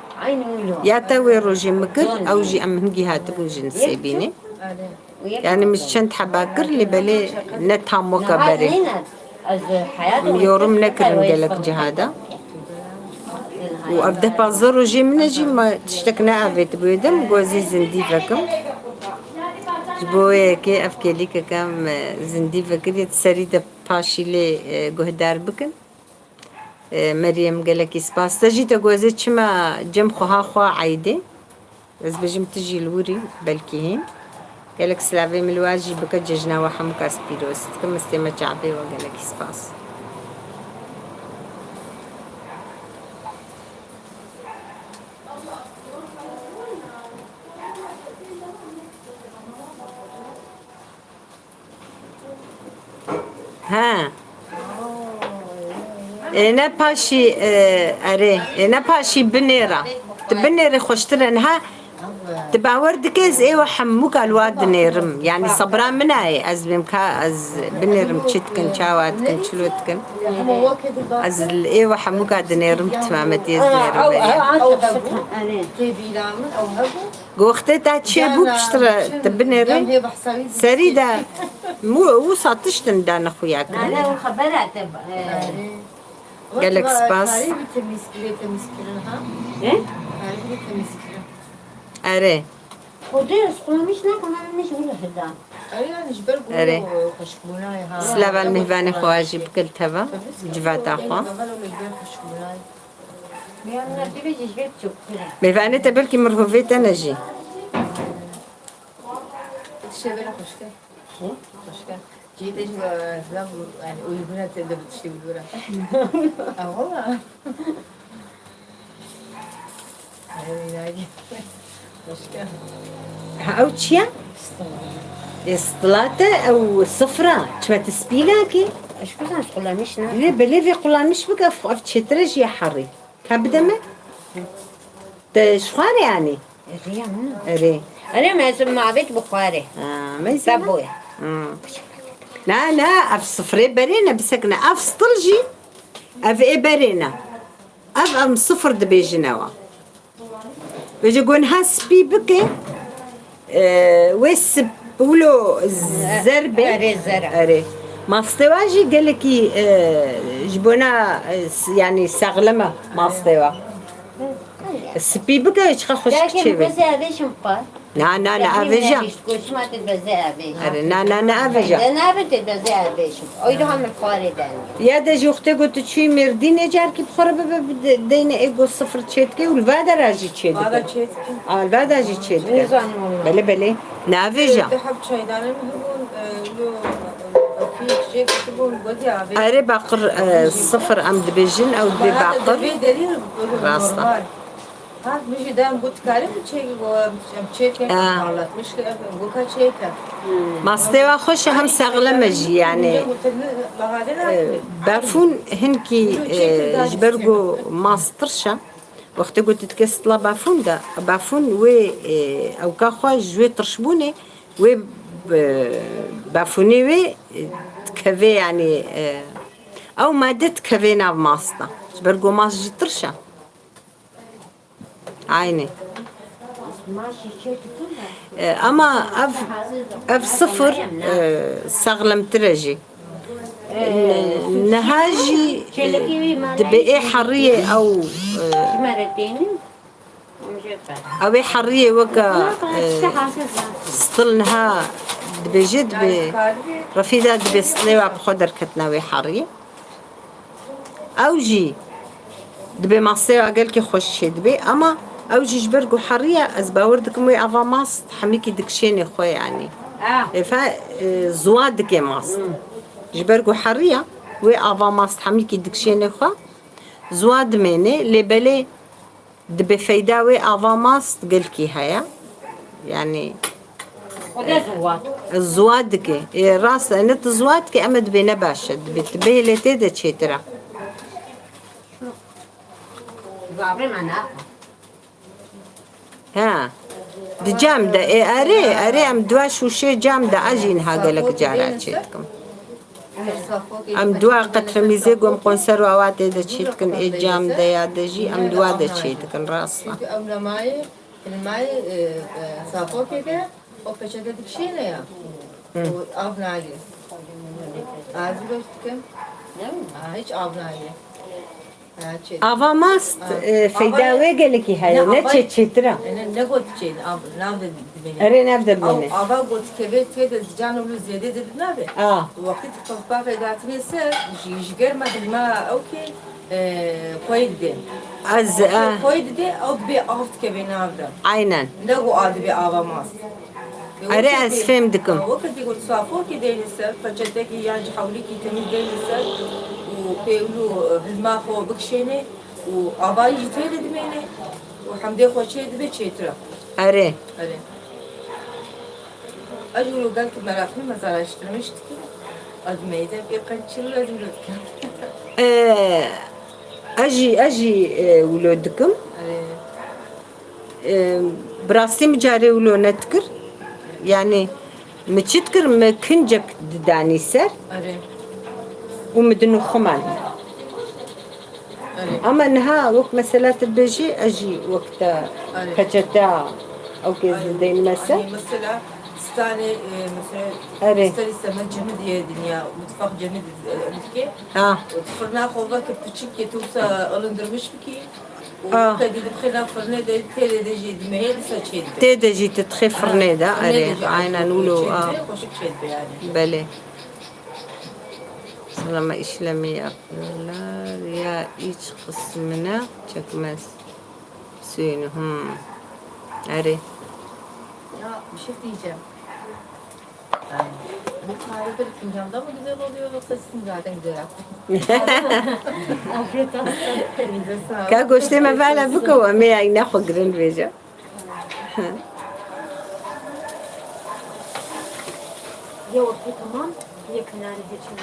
Ya te wê rojê min kir, ew jî em hingî hatibûn ji Nisêbînê. Yani min çend heba kir, lê belê ne tam weke berê. Min yorum nekirin gelek ciha de. Û ev deh pazdeh rojê min e jî me tiştek neavêtibû. Êdî min got ez ê zindî vekim. Ji bo wê yekê ev kêlîkeke em, e, zindî vekirî, di serî de paşî lê, e, guhdar bikin. E, Meryem, gelekî spas. Te jî te got ez ê çima cem xweha xwe eydê. Ez bêjim tu jî li wir î, belkî hîn. Gelek silavê min li we jî bike, cejna we hemûka ez pîroz dikim. Ez tême çavê we, gelekî spas. He. Ê ne paşî, e, erê, ê ne paşî binêre. Tu binêrî xweştir e. Niha tu bawer dike ez ê we hemûka li wa dinêrim. Yani sebra min e, ez bêm ka ez binêrim çi dikin, çawa dikin, çilo dikin. Ez ê we hemûka dinêrim, bi timametî ez dinêrim. Erê. Tê bîra min ew hebû. Wextê te çêbû piştre tu binêrî, serî de mû û satiştin dane xuya kirin. Nane û xebera te, e, Gelek spas. Karê wî temîz, wê temîz kirin ha? He? Karê wî temîz kirin. Erê. Xwedê ez qulamiş nakim, em ne ji wî re heda. Erê, yani ji ber ku Erê. Xweşikbûnayê ha. Slava li mêvanê xwe jî bike li teva, civata xwe. Mêvanê te belkî mirovê te ne jî. Tiştê belê xweşik e. Xweşik e. Cihê te jî, e, zilam, yani, uyguna te de bi tiştê uyguna. Ha, valla. Ay, ay. Xweşik e. Ha, ew çi ye? Stila. E, stila te, ew sifra. Çima tu spî nakî? Ji kuzan kullanmış ne? Lê belê vê kullanmış bike, ev, ev çêtir e jî ya herî. Ka bide me? Te ji xwarê anî? Erê ya min. Erê. Erê, me ez mavêt bi xwarê. Ha, me zana. Taboya. Ha. Na, na, ev sifrê berê ne, bisekine. Ev stil jî, ev ê berê ne. Ev em sifir dibêjin ewa. Vêce gonha spî bike, e, wê sip wilo zer be. Erê, zer e. Erê. Mastê wa jî gelekî, e, ji bona, e, s-, yanî sexlem e mastê wa. Spî bike, çiqa xweşik çêbe. Belkî min gozê avêjim xwar. Na, na, na, avêja. Goşma te beze avêj. Erê, na, na, na, avêja. De nabe te beze avêj. Oy daha min xwarê den. Ya de jî wextê ku tu çûyî Mêrdînê carkî bi xwe re bibe, bi de-, deyne ê ku sifir çêdike û li va de ra jî çêdike. Va de çêdike. A, li va de jî çêdike. Nizanim wala. Belê, belê. Ne avêja. Te heb çaydanê min hebûn, e, lo, e, fîk jê ketibûn, gotî avê. Erê baqir, e, sifir em dibêjin, ew dibê baqir. Rast e. Rast e. Hat min jî dem got, "Karim çêk, em çêk, parlatmiş ki, em goka çêk." Mastê wa xweş e, hem sexlem e jî, yanî. Bafûn hinkî, e, ji ber ku mast tirş e, wextê ku tu dike stila bafûn de, bafûn wê, e, ewka xwe ji wê tirşbûnê, wê, e, bafûnê wê, e, dikeve, yanî, e, ew made dikeve nav mast de. Ji ber ku mast jî tirş e. Aynî. E, ama ev, ev sifir, e, sexlemtir e jî. E, niha jî, e, dibe ê heriyê ew, e, ew ê heriyê weke, e, stil niha dibêje, dibe refîda dibe stilê wa bi xwe derketina wê heriyê. Ew jî dibe mastê wa gelkî xweş çêdibe, ama ew jî ji ber ku herî ye, ez bawer dikim wê ava mast hemîkî dikişênê xwe, yanî. Ah. Ê fe, e, ziwa dike mast. Hmm. Ji ber ku herî ye, wê ava mast hemîkî dikişênê xwe, ziwa dimêne, lê belê Dibe feyda wê ava mast gelkî heye. Yanî, Xwedê ziwa dike. Ziwa dike. Ê, rast e, ne tu ziwa dike, eme dibê ne baş e. Dibe, dibe lê tê de çêtir e. Zavê me ne? Ha. Di cam de, ê, erê, erê, em dua şûşê cam de, ez jî niha gelek cara çêdikim. Em dua qetremîzê ku em konserva wa tê de çêdikin, ê cam de ya de jî, em dua de çêdikin, rast e. Çünkü ew lemayê, lemayê, e, e, safokê de, o peçete dikişêne ya. Hı. O av nagê. Azî baş dikim. Ha, hiç av nagê. Ha, çê. Ava mast, ha, e, feyda wê gelekî heye, ne çê çêtir e. Ne, ne got çê, av, nav de dimêne. Erê, nav de dimêne. Ava got kevê tê de can û zêde de nabe. A. Wextî tu qehpexê datine ser, ji, ji germa hilma ew kê, e, xweyê dide. Ez, e, xweyê dide, ew dibê av dikeve nav de. Aynen. Ne got a dibê ava mast. Erê, ez fêm dikim. Weke tê got safokê deyne ser, peçetekî yan jî hewlîkî temîz deyne ser û pê wilo, e, hilma xwe bikişêne û avayî jî tê de dimêne û hemdê xwe çê dibe çêtir e. Erê. Erê. Ez jî wilo gelkî meraqlî me, ez araştirmiş dikim. Ez meyde pê qençî wilo ez wilo dikim. E, ez jî, ez jî, e, wilo dikim. Erê. Em, bi rastî min carê wilo nedikir. Yanî min çi dikir, min kincek didanî ser. Erê. Û min dinûximanî. Erê. Ama niha wek mesela tu dibêjî, ez jî wek te, erê, peçete ew kê, erê, dideynim ser. Yanî mesela stanê, e, mesela, erê, stanê semed cemidî ye dinya, mutfak cemidî, e, dike. Ha. Firna xwe veke piçik ye, tu wisa alındirmiş bikî. Ah. Û kedî dixê nav firnê de, tê de jî dimehê dîsa çêdibe. Tê de jî tu dixê firnê de, ha, firnê de jî, erê, aynen wilo, çêdibe, ah, xweşik çêdibe yanî. Belê. Sana me işlemi yapıyorlar. Ya iç kısmına çekmez suyunu. Hmm. Erê. Ya, bir şey diyeceğim. Bu kahve böyle fincanda mı güzel oluyor yoksa sizin zaten güzel yaptınız? Afiyet olsun. Elinize sağlık. Ka goştê me vala bike û em ê yayîna xwe girin vêje. Ya ortaya tamam, ya kenarı geçin.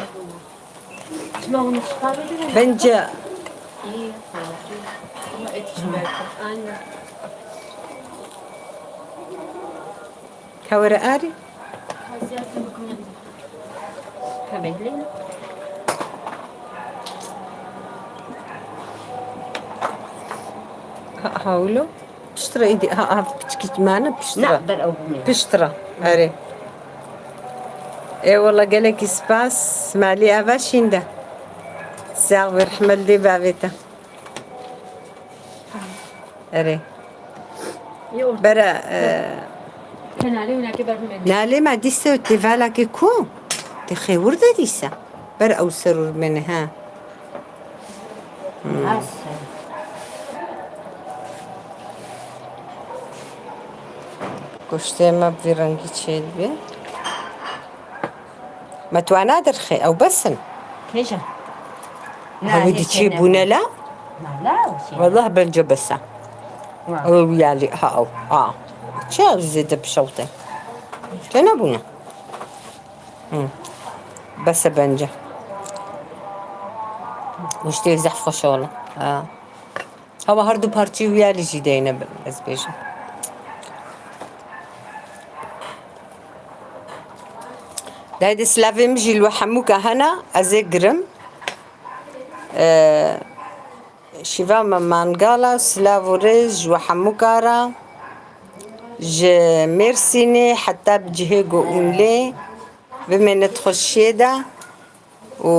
Bence kewere arî. Ha, hawlo. Piştre îdî. Ha, ha, piçkî mane piştre. Na, ber ew bûne. Piştre. Erê. Ê wala gelekî spas. Malî ava şînde. Sağ ve, rehmet li bavê te. Erê. Bera, e, Kenarê winakê ber bimêne. Nalê me dîse tê velakê ku? Tê xêwir de dîse. Ber ew serûr bimêne, ha. Hmm. Nasıl? Goştê me bi vî rengî çêdibe. Me tu ana derxê, ew bes in. Kêja? Hewî di çê bûne la? Mala o şey. Wallah bence bes e. Wa. Ew yalî, ha ew. Ha. Çi ew zêde bişewte? Têne bûne. Hı. Bes e bence. Goştê zehf xweş e wala. Ha. Hava her du parçeyî wî alî jî deyne bin, ez bêjim. Dayê de silavê min jî li we hemûka hene, ez ê girim. Ee, şîva me mangala, silav û rêz ji we hemûka re. Ji Mêrsînê heta bi cihê ku ûnlê. Bimêne di xweşiyê de. Û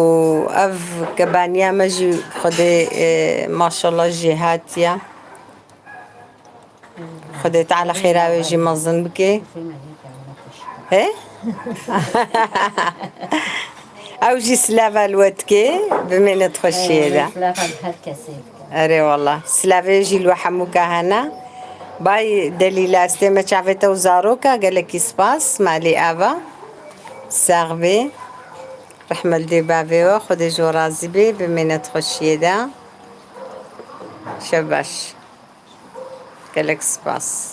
ev kebaniya me jî Xwedê, e, maşallah jêhatiye. Xwedê Teala xêra wê jî mezin bike. He? Ew jî silava li we dike, bimêne di xweşiyê de. Silava li her kesê. Erê wala. Silavê jî li we hemûka hene. Bay Delîla, ez tême çavê te û zaroka, gelekî spas, malî ava. Sax bê. Rehme li dê bavê we, Xwedê ji we razî bê, bimêne di xweşiyê de. Şev baş. Gelek spas.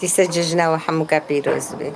Dîse cejna we hemûka pîroz bê.